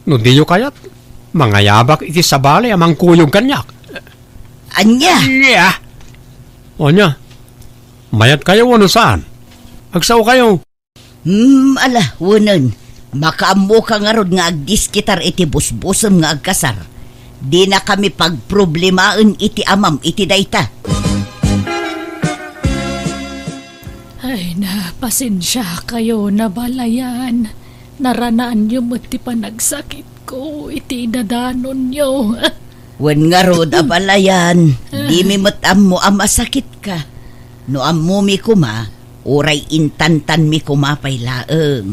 No diyo kayat, mangayabak iti sabali a mangkuyog kaniak. Ania? Ania? Ania? Mayatkayo wenno saan? Agsaokayo. Hmm, ala, wenen. Makaammoka ngarud nga agdiskitar iti busbusem nga agkasar. Dinakami pagproblemaen iti amam iti dayta. Ay na, pasensiakayon, abalayan. Naranaanyo met ti panagsakitko iti idadanonyo. Wen ngarud, abalayan, dimi met ammo a masakitka. No ammomi koma, uray intantanmi koma pay laeng.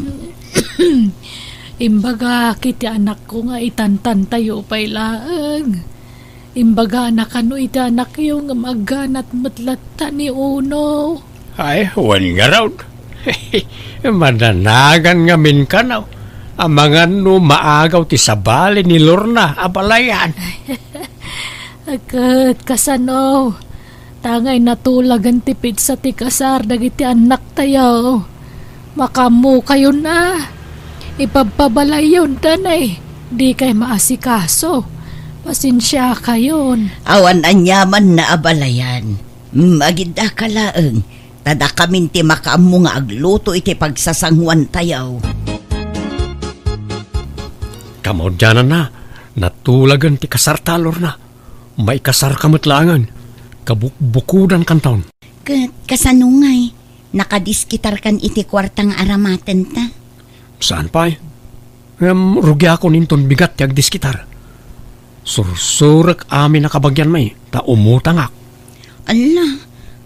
Imbagak iti anakko nga itantantayo pay laeng. Imbagana kano iti anakyo ngem agganat met latta ni Uno. Ay, wen ngarud. Mananagan ngamin kano. Amangan no maagaw ti sabali ni Lorna, abalayan. Ket kasano? Tangay natulagan ti petsa ti kasar dagiti annaktayo. Makaammokayon a. Ipabpabalayyon, danay. Dikay maasikaso. Pasensiakayon. Awan aniamanna a balayan. Mm, agidda ka laeng. Ta dakamin ti makaammo nga agluto iti pagsasanguantayo. Kamaudiananna, natulagen ti kasarta, Lorna. Maikasarka met laengen. Kabukbukodankanton. Ket kasano ngay? Nakadiskitarkan iti kuarta nga aramatenta? Saan pay. Ngem rugiakon inton bigat ti agdiskitar. Sursurek amin a kabagianmi, ta umutangak. Alla,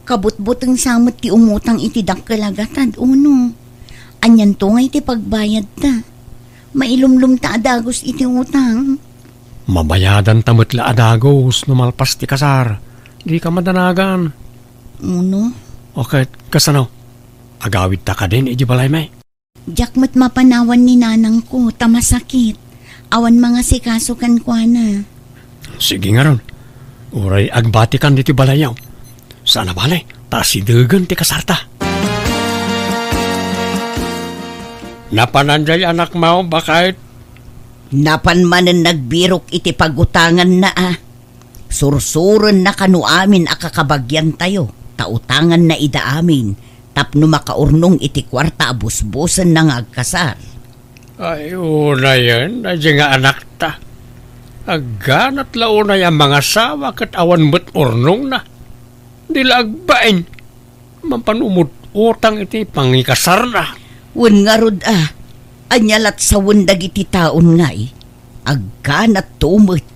kabutbuteng sa met ti umutang iti dakkel a gatad, uno? Anianto ngay ti pagbayadta? Mailumlomta a dagus iti utang. Mabayadanta met la a dagus no malpas ti kasar. Dika madanagan. Uno? O ket, kasano? Agawidta kadin iti balaymi? Diak met mapanawan ni nanangko, ta masakit. Awan mangasikaso kenkuana. Sige ngarud. Uray agbatikan ditoy balayyo. Saan a bale, ta asidegen ti kasarta. Napanan jay anakmo, baket? Napan manen nagbirok iti pagutanganna a. Sursurenna kano amin a kakabagiantayo, ta utanganna ida amin tapno makaurnong iti kuarta a busbosenna nga agkasar. Ay, unayen, daydi nga anakta. Agganat la unay a mangasawa ket awan met urnongna. Di la agbain. Mapan umut-utang iti pangikasarna. Wen ngarud a, ania lat sawen dagiti taon ngay, agganatto met.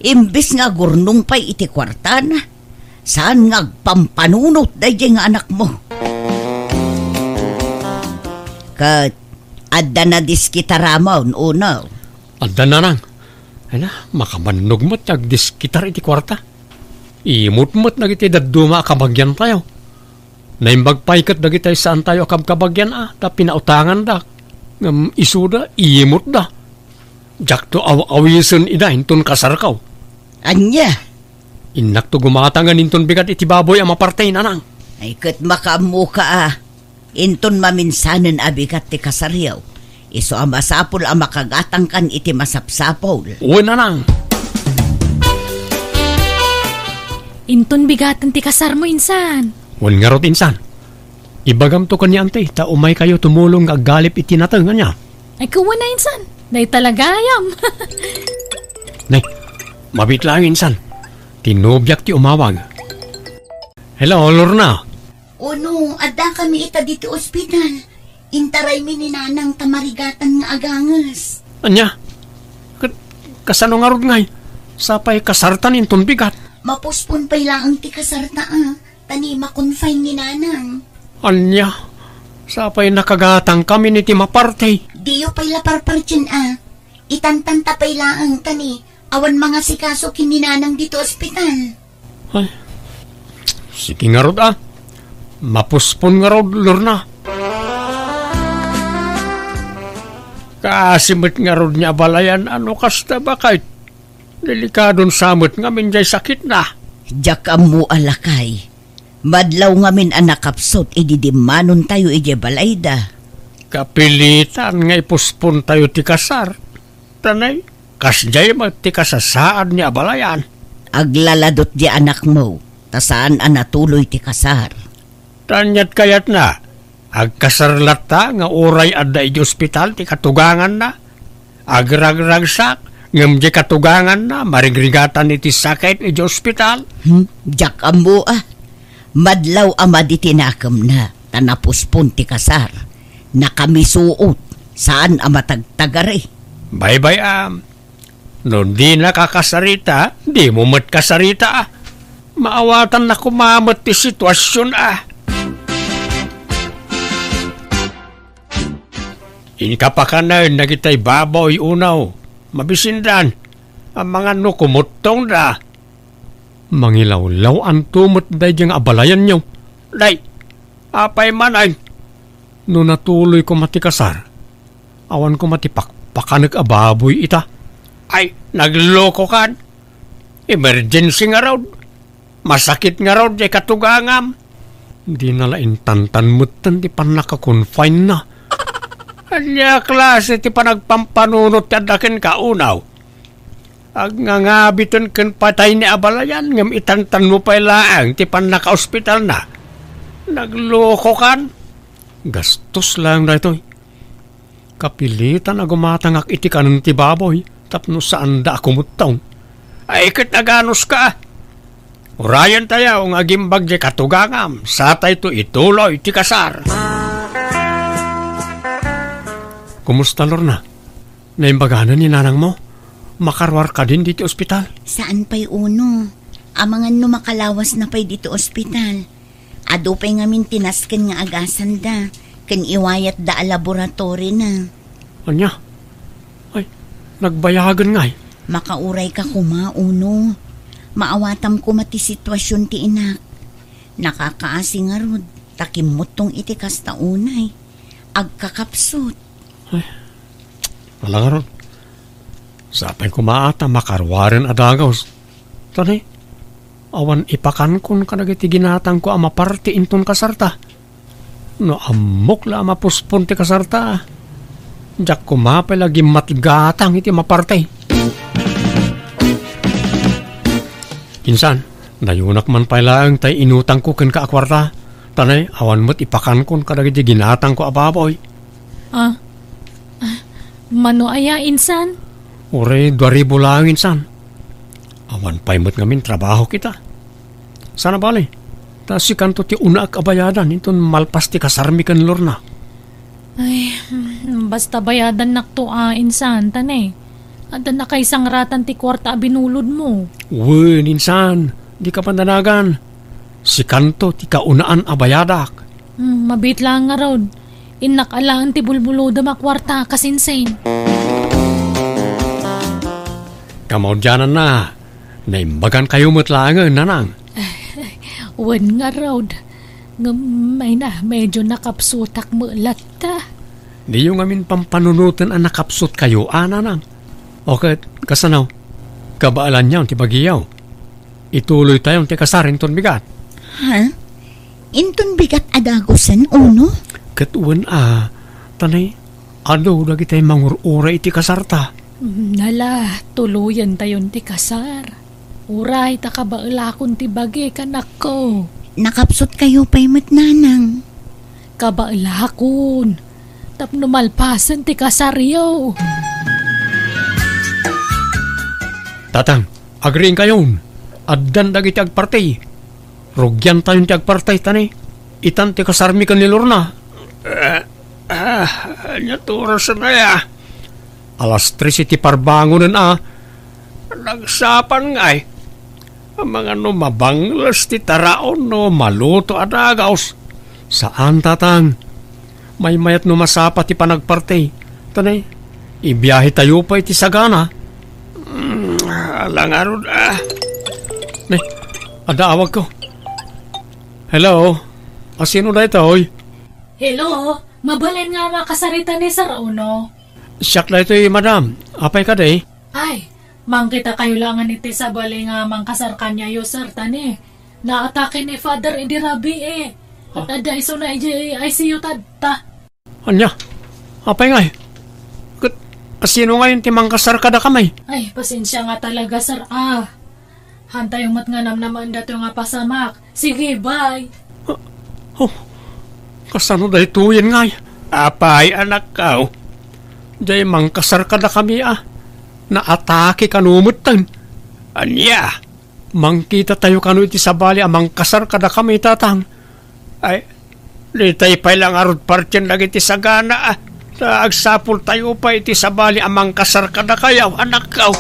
Imbes nga agurnong pay iti kuartana, saan nga agpampanunot daydi nga anakmo. Ket adda nadiskitaramon, uno? Adda, nanang. Ay na, makabannog met ti agdiskitar iti kuarta. Imot met dagiti dadduma a kabagiantayo. Naimbag pay ket dagiti saantayo a kabkabagian a ta pinautanganda. Ngem isuda, imotda. Diakto aw-awisen ida inton kasarko. Ania? Innakto gumatangen inton bigat iti baboy a maparti, nanang. Ay, ket makaammoka a. Inton maminsanen a bigat ti kasaryo, isu a masapul a makagatangkan iti masapsapul. Wen, nanang. Inton bigaten ti kasarmo, insan. Wen ngarud, insan. Ibagamto ken ni Auntie, ta umaykayo tumulong nga aggalip iti nateng, ania? Ay, kuana, insan. Dayta la gayam. Nay, mabiit laeng, insan. Ti nobiak ti umawag. Hello, Lorna. Uno, addakami ita ditoy ospital. Intaraymi ni nanang ta marigatan nga aganges. Ania? Ket kasano ngarud ngay? Sapay kasartan inton bigat. Mapospon pay laeng ti kasarta a, ta ni ma-confine ni nanang. Ania? Sapay nakagatangkami iti maparti. Diyo pay la parpartien a. Itantanta pay laeng ta ni awan mangasikaso ken ni nanang ditoy ospital. Ay, sige ngarud a. Mapospon ngarud, Lorna. Kaasi met ngarud ni abalayan a no kasta, baket. Delikadon sa met ngamin jay sakitna. Diak ammo a, lakay. Madlaw ngamin a nakapsut idi dimmanontayo idiay balayda. Kapilitan nga ipospontayo ti kasar. Ta nay, kasdiay met ti kasasaad ni abalayan. Aglaladot di anakmo, ta saan a natuloy ti kasar. Ta aniat kayatna, agkasar latta nga uray adda idiay ospital ti katuganganna? Agragragsak, ngem diay katuganganna, marigrigatan iti sakit idiay ospital? Hmm, diak ammo a. Madlaw a madi ti nakemna, ta napospon ti kasar. Nakamisuot, saan a matagtagari. Baybay-am. No dinaka kasarita, dimo met kasarita a. Maawatanna koma met ti situasion a. Inka pakanen dagitay baboy unaw. Mabisindan. Amangan no kumuttongda. Mangilawlaw-anto met daydi nga abalayanyo. Day, apay man ay? No natuloy koma ti kasar, awan koma ti pakpakanek a baboy ita. Ay, naglokokan. Emergency ngarud. Masakit ngarud diay katugangam. Dina la intantan metten ti pannaka-confine-na. Ania klase ti panagpampanunot ti adda kenka, Uno? Agnangabiten ken patayni a balayan, ngem itantanmo pay laeng ti pannakaospitalna. Naglokokan? Gastos laeng daytoy. Kapilitan a gumatangak iti kanen ti baboy tapno saanda a kumuttong. Ay, ket aganuska. Urayentayo nga agimbag diay katugangam, satayto ituloy ti kasar. Kumusta, Lorna? Naimbaganen ni nanangmo? Makaruar kadin diti ospital? Saan pay, Uno. Amangan no makalawasna pay diti ospital. Adu pay ngamin ti nasken nga agasanda, ken iwayatda a laboratorina. Ania? Ay, nagbayagen ngay. Makaurayka koma, Uno. Maawatam koma ti situasion ti inak. Nakakaasi ngarud, ta kimmuttong iti kasta unay. Agkakapsut. Ay, ala ngarud. Sapay koma a ta makaruaren a dagus. Tani, awan ipakankon kadagiti ginatangko a maparti inton kasarta. No ammok la a mapuspon ti kasarta, diak koma pay la gimmatgatang iti maparti. Insan, nayunak man pay laeng tay inutangko kenka a kuarta. Tani, awan met ipakankon kadagiti ginatangko a baboy. Ah, ah, mano aya, insan? Uray dua ribu laeng, insan. Awan pay met ngamin trabaho kita. Sana bale, ta sikanto ti unaak a bayadan inton malpas ti kasarmi ken Lorna. Ay, mm, basta bayadannakto a, insan, ta ne, adda nakaisangratan ti kuarta a binulodmo. Wen, insan, dika pandanagan. Sikanto ti kaunaan a bayadak. Hmm, mabiit laeng ngarud. Innak alaen ti bulbulodem a kuarta, kasinsin. Kamaudiananna, naimbagankayo met laengen, nanang. Wen ngarud. Ngem, ay na, medyo nakapsutak met latta. Diyo ngamin pampanunoten a nakapsutkayo, a, nanang. O ket, kasano? Kabaelanyo ti bagiyo. Ituloytayon ti kasar inton bigat. Ha? Inton bigat a dagusen, Uno? Ket wen a, ta ne, adu dagiti mangur-uray iti kasarta. Nala, tuloyentayon ti kasar. Uray ta kabaelakon ti bagi, kanakko. Nakapsutkayo pay met, nanang. Kabaelakon. Tapno malpasen ti kasaryo. Tatang, agriingkayon. Addan dagiti agparti. Rugiantayon ti agparti, ta ne, itan ti kasarmi ken ni Lorna. Ah, ah, ania ti orasen aya? Alas tres iti parbangonen a. Nagsapan ngay. Amangan no mabangles ti taraon no maluto a dagus. Saan, tatang. Maymayat no masapa ti panagparti. Ta ne, ibiahetayo pay ti sagana. Mm, ala ngarud, ah. Ne, adda awagko. Hello? Asino daytoy? Hello? Mabalin nga makasarita ni Sir Uno? Siak daytoy, madam. Apay kadi? Ay, mangkitakayo laengen iti sabali nga mangkasar kaniayo, sir, ta ne, naatake ni Father idi rabii. Ket adda isuna idiay I C U tatta. Ania? Apay ngay? Ket asino ngayon ti mangkasar kadakami? Ay, pasensia nga talaga, sir, a. Hantayo met nga namnamaen datoy nga pasamak. Sige, bye. Oh, kasano daytoyen ngay? Apay, anakko. Diay mangkasar kadakami a. Naatake kano metten. Ania? Mangkitatayo kano iti sabali a mangkasar kadakami, tatang. Ay, ditay pay la ngarud partien dagiti sagana, a. Ta agsapultayo pay iti sabali a mangkasar kadakayo, anakko.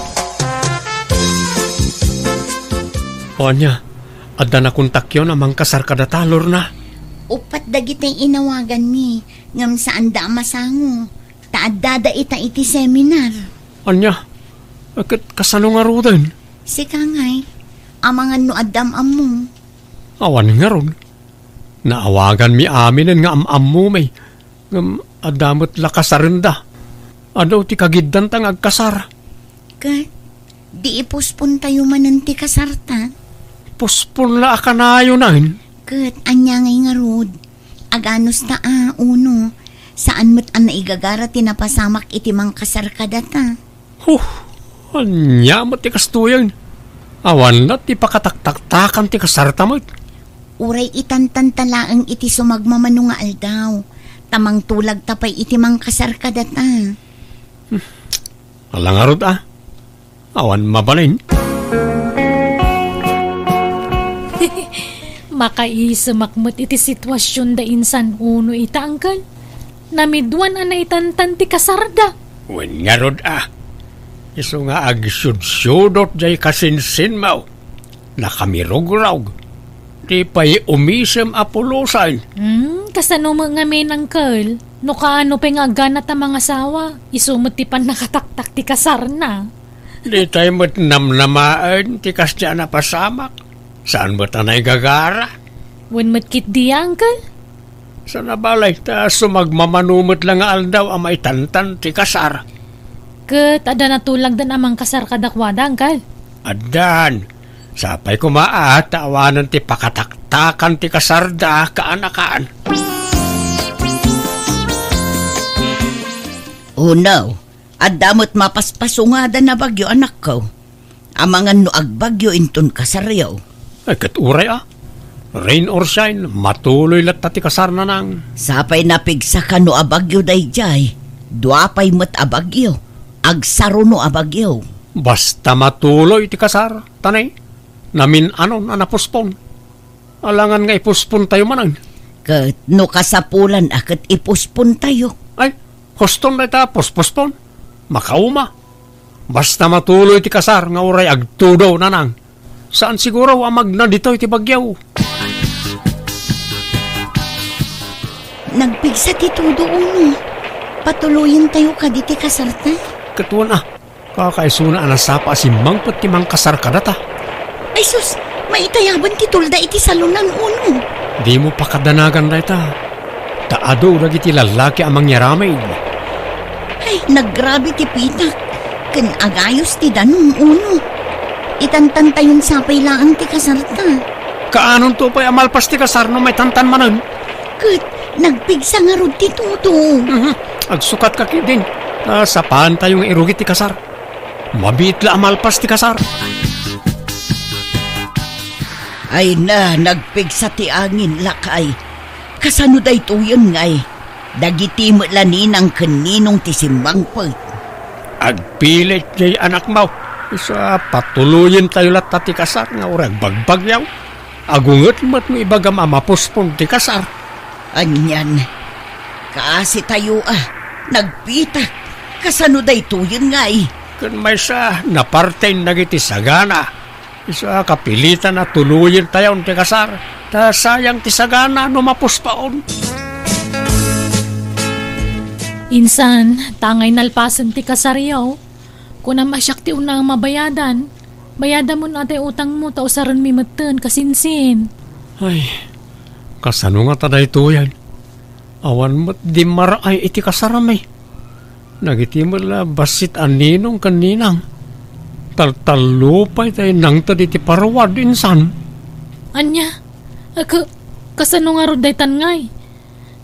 O ania, adda nakontakyon a mangkasar kadata, Lorna? Uppat dagiti inawaganmi, ngem saanda a masango, ta addada ita iti seminar. Ania? Ket kasano ngaruden? Sika ngay, amangan no adda am-ammo. Awan ngarud. Naawaganmi aminen nga am-ammomi, ngem adda met la kasarenda. Adu ti kagiddanta nga agkasar. Ket, di ipospontayo manen ti kasarta? Pospon la a kanayonen. Ket, ania ngay ngarud? Aganusta a, Uno. Saan met a naigagara ti napasamak iti mangkasar kadata. Huh, ania met ti kastoyen? Awan la ti pakataktaktakan ti kasarta met. Uray itantanta laeng iti sumagmamano nga aldaw, ta mangtulagta pay iti mangkasar kadata. Ala ngarud a, awan mabalin. Makaisemak met iti situasion da insan Uno ita, angkel. Namiduan a naitantan ti kasarda. Wen ngarud a, isu nga agsudsudot jay kasinsinmo. Nakamirugrog. Di pay umisem a pulosan. Hmm, kasano met ngamin, angkel? No kaano pay nga agganat a mangasawa, isu met ti pannakataktak ti kasarna. Di tay met namnamaen ti kasdiay a napasamak. Saan met a naigagara? Wen met ketdi, angkel? Saan a balay, ta sumagmamano met la nga aldaw a maitantan ti kasar. Ket adda natulagdan a mangkasar kadakuada, angkel? Addan. Sapay koma a ta awanen ti pakataktakan ti kasarda kaanakan. Uno, adda met mapaspasungada a bagyo, anakko. Amangan no agbagyo inton kasaryo. Ay, ket uray a. Rain or shine, matuloy latta ti kasar, nanang. Sapay napigsaka no abagyo daydiay, dua pay met a bagyo, agsaruno a bagyo. Basta matuloy ti kasar, ta nay, namin-anon a napospon. Alangan nga ipospontayo manen. Ket no kasapulan a ket ipospontayo. Ay, huston dayta, pospospon. Makauma. Basta matuloy ti kasar nga uray agtudo, nanang. Saan siguro a magna ditoy ti bagyo. Nagpigsa ti tudo, Uno. Patuloyentayo kadi ti kasarta. Ket wen a, kakaisuna a nasapa a simmangpet ti mangkasar kadata. Ay sus, maitayaban ti tulda iti salonan, Uno. Dimo pakadanagan dayta. Ta adu dagiti lallaki a mangyaramid. Ay, nagrabe ti pitak. Ken agayos ti danum, Uno. Itantantayon sapay laeng ti kasarta. Kaanonto pay a malpas ti kasar no maitantan manen? Ket nagpigsa ngarud ti tudo. Mhm. Agsukatka ketdin. Ta sapaantayo nga irugit ti kasar. Mabiit la a malpas ti kasar. Ay na, nagpigsa ti angin, lakay. Kasano daytoyen ngay? Dagiti met la ninang ken ninong ti simmangpet. Agpilit jay anakmo. Isu a patuloyentayo latta ti kasar nga uray agbagbagyo. Agunget met no ibagam a mapospon ti kasar. Anian, kaasitayo a, nagpitak. Kasano daytoyen ngay? Ken maysa, naparten dagiti sagana. Isu a kapilitan a tuloyentayon ti kasar, ta sayang ti sagana no mapuspaon. Insan, ta ngay nalpasen ti kasaryo, kunam a siak ti unna a mabayadan. Bayadamon a tay utangmo ta usarenmi metten, kasinsin. Ay, kasano ngata daytoyen? Awan met dimmar-ay iti kasarmi. Dagiti met la bassit a ninong ken ninang. Taltallo pay tay nangted iti paruad, insan. Ania? Ka-, kasano ngarud daytan ngay?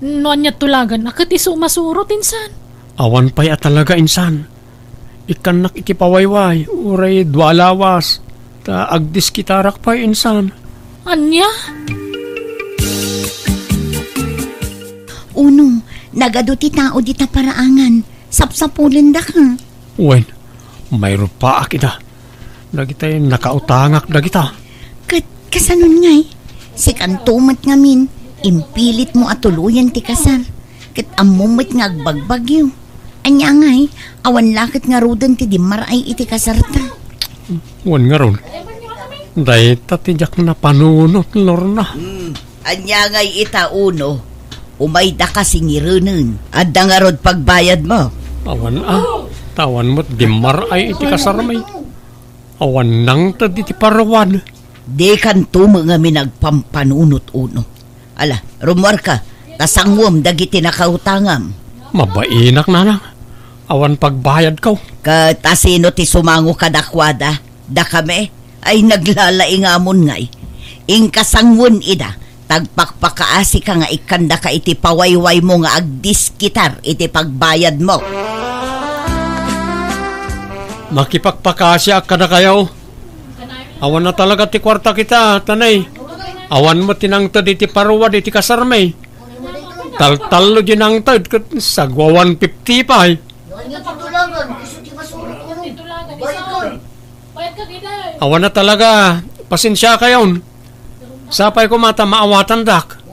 No ania tulagan a ket isu masurot, insan? Awan pay a talaga, insan. Ikkannak iti pawayway, uray dua a lawas, ta agdiskitarak pay, insan. Ania? Uno, nagadu ti tao dita paraangan. Sapsapulendaka. Wen, mairupaak ida. Dagitay nakautangak dagita. Ket kasanon ngay? Sikanto met ngamin, impilitmo a tuloyen ti kasar. Ket ammom met nga agbagbagyo. Ania ngay, awan la ket ngaruden ti dimmar-ay iti kasarta. Wen ngarud, dayta ti diak napanunot, Lorna. Hmm, ania ngay ita, Uno? Umaydaka singirenen. Adda ngarud pagbayadmo? Awan a, ta awan met dimmar-ay iti kasarmi. Awan nangted iti paruan. Dikanto met ngamin agpampanunot, Uno. Ala, rummuarka, ta sanguem dagiti nakautangam. Mabainak, nanang. Awan pagbayadko. Ket asino ti sumango kadakuada? Dakami? Ay, naglalaingamon ngay. Inka sanguen ida, Tagpakpakaasika nga ikkandaka iti pawaywaymo nga agdiskitar iti pagbayadmo. Makipakpakasiak kadakayo. Awan na talaga ti kuarta kita, tanay. Awan met ti nangted iti paruwad iti kasarmi. Taltallo di nangted ket sagwa one fifty pay. Awan na talaga. Pasensiakayon. Sapay koma ta maawatandak.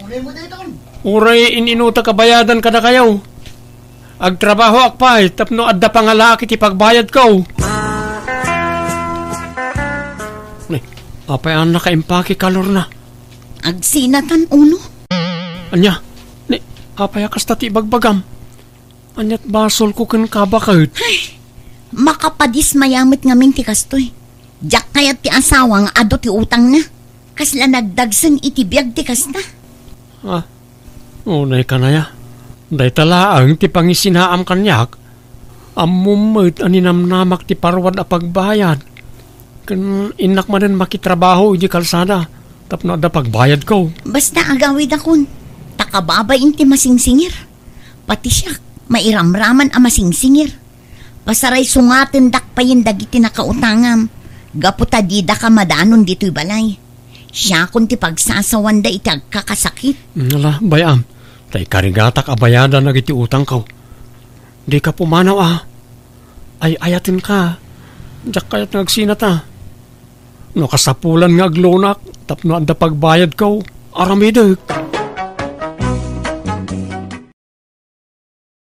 Uray in-inutak a bayadan kadakayo. Agtrabahoak pay tapno adda pangalaak iti pagbayadko. Ni, apay a nakaimpake kalorna? Agsinatan, Uno. Ania? Ni, apay a kasta ti ibagbagam? Ania't basolko kenka, baket? Ay, makapadismaya met ngamin ti kastoy. Diak kayat ti asawa nga adu ti utangna. Kasla nagdagsen iti biag ti kasta. Ah, unay kanaya. Dayta laeng ti pangisinaam kaniak. Ammom met a ninamnamak ti parwad a pagbayad. Ken innak manen makitrabaho iti kalsada tapno adda pagbayadko. Basta agawidakon, ta kababain ti masingsingir. Pati siak, mairamraman a masingsingir. Pasaray sungatendak payen dagiti nakautangam, gapu ta didaka madanon ditoy balay. Siakon ti pagsasawanda iti agkakasakit. Ala, bay-am, ta ikarigatak a bayadan dagiti utangko. Dika pumanaw a. Ay-ayatenka. Diak kayat nga agsinata. No kasapulan nga aglunak tapno adda pagbayadko, aramidek.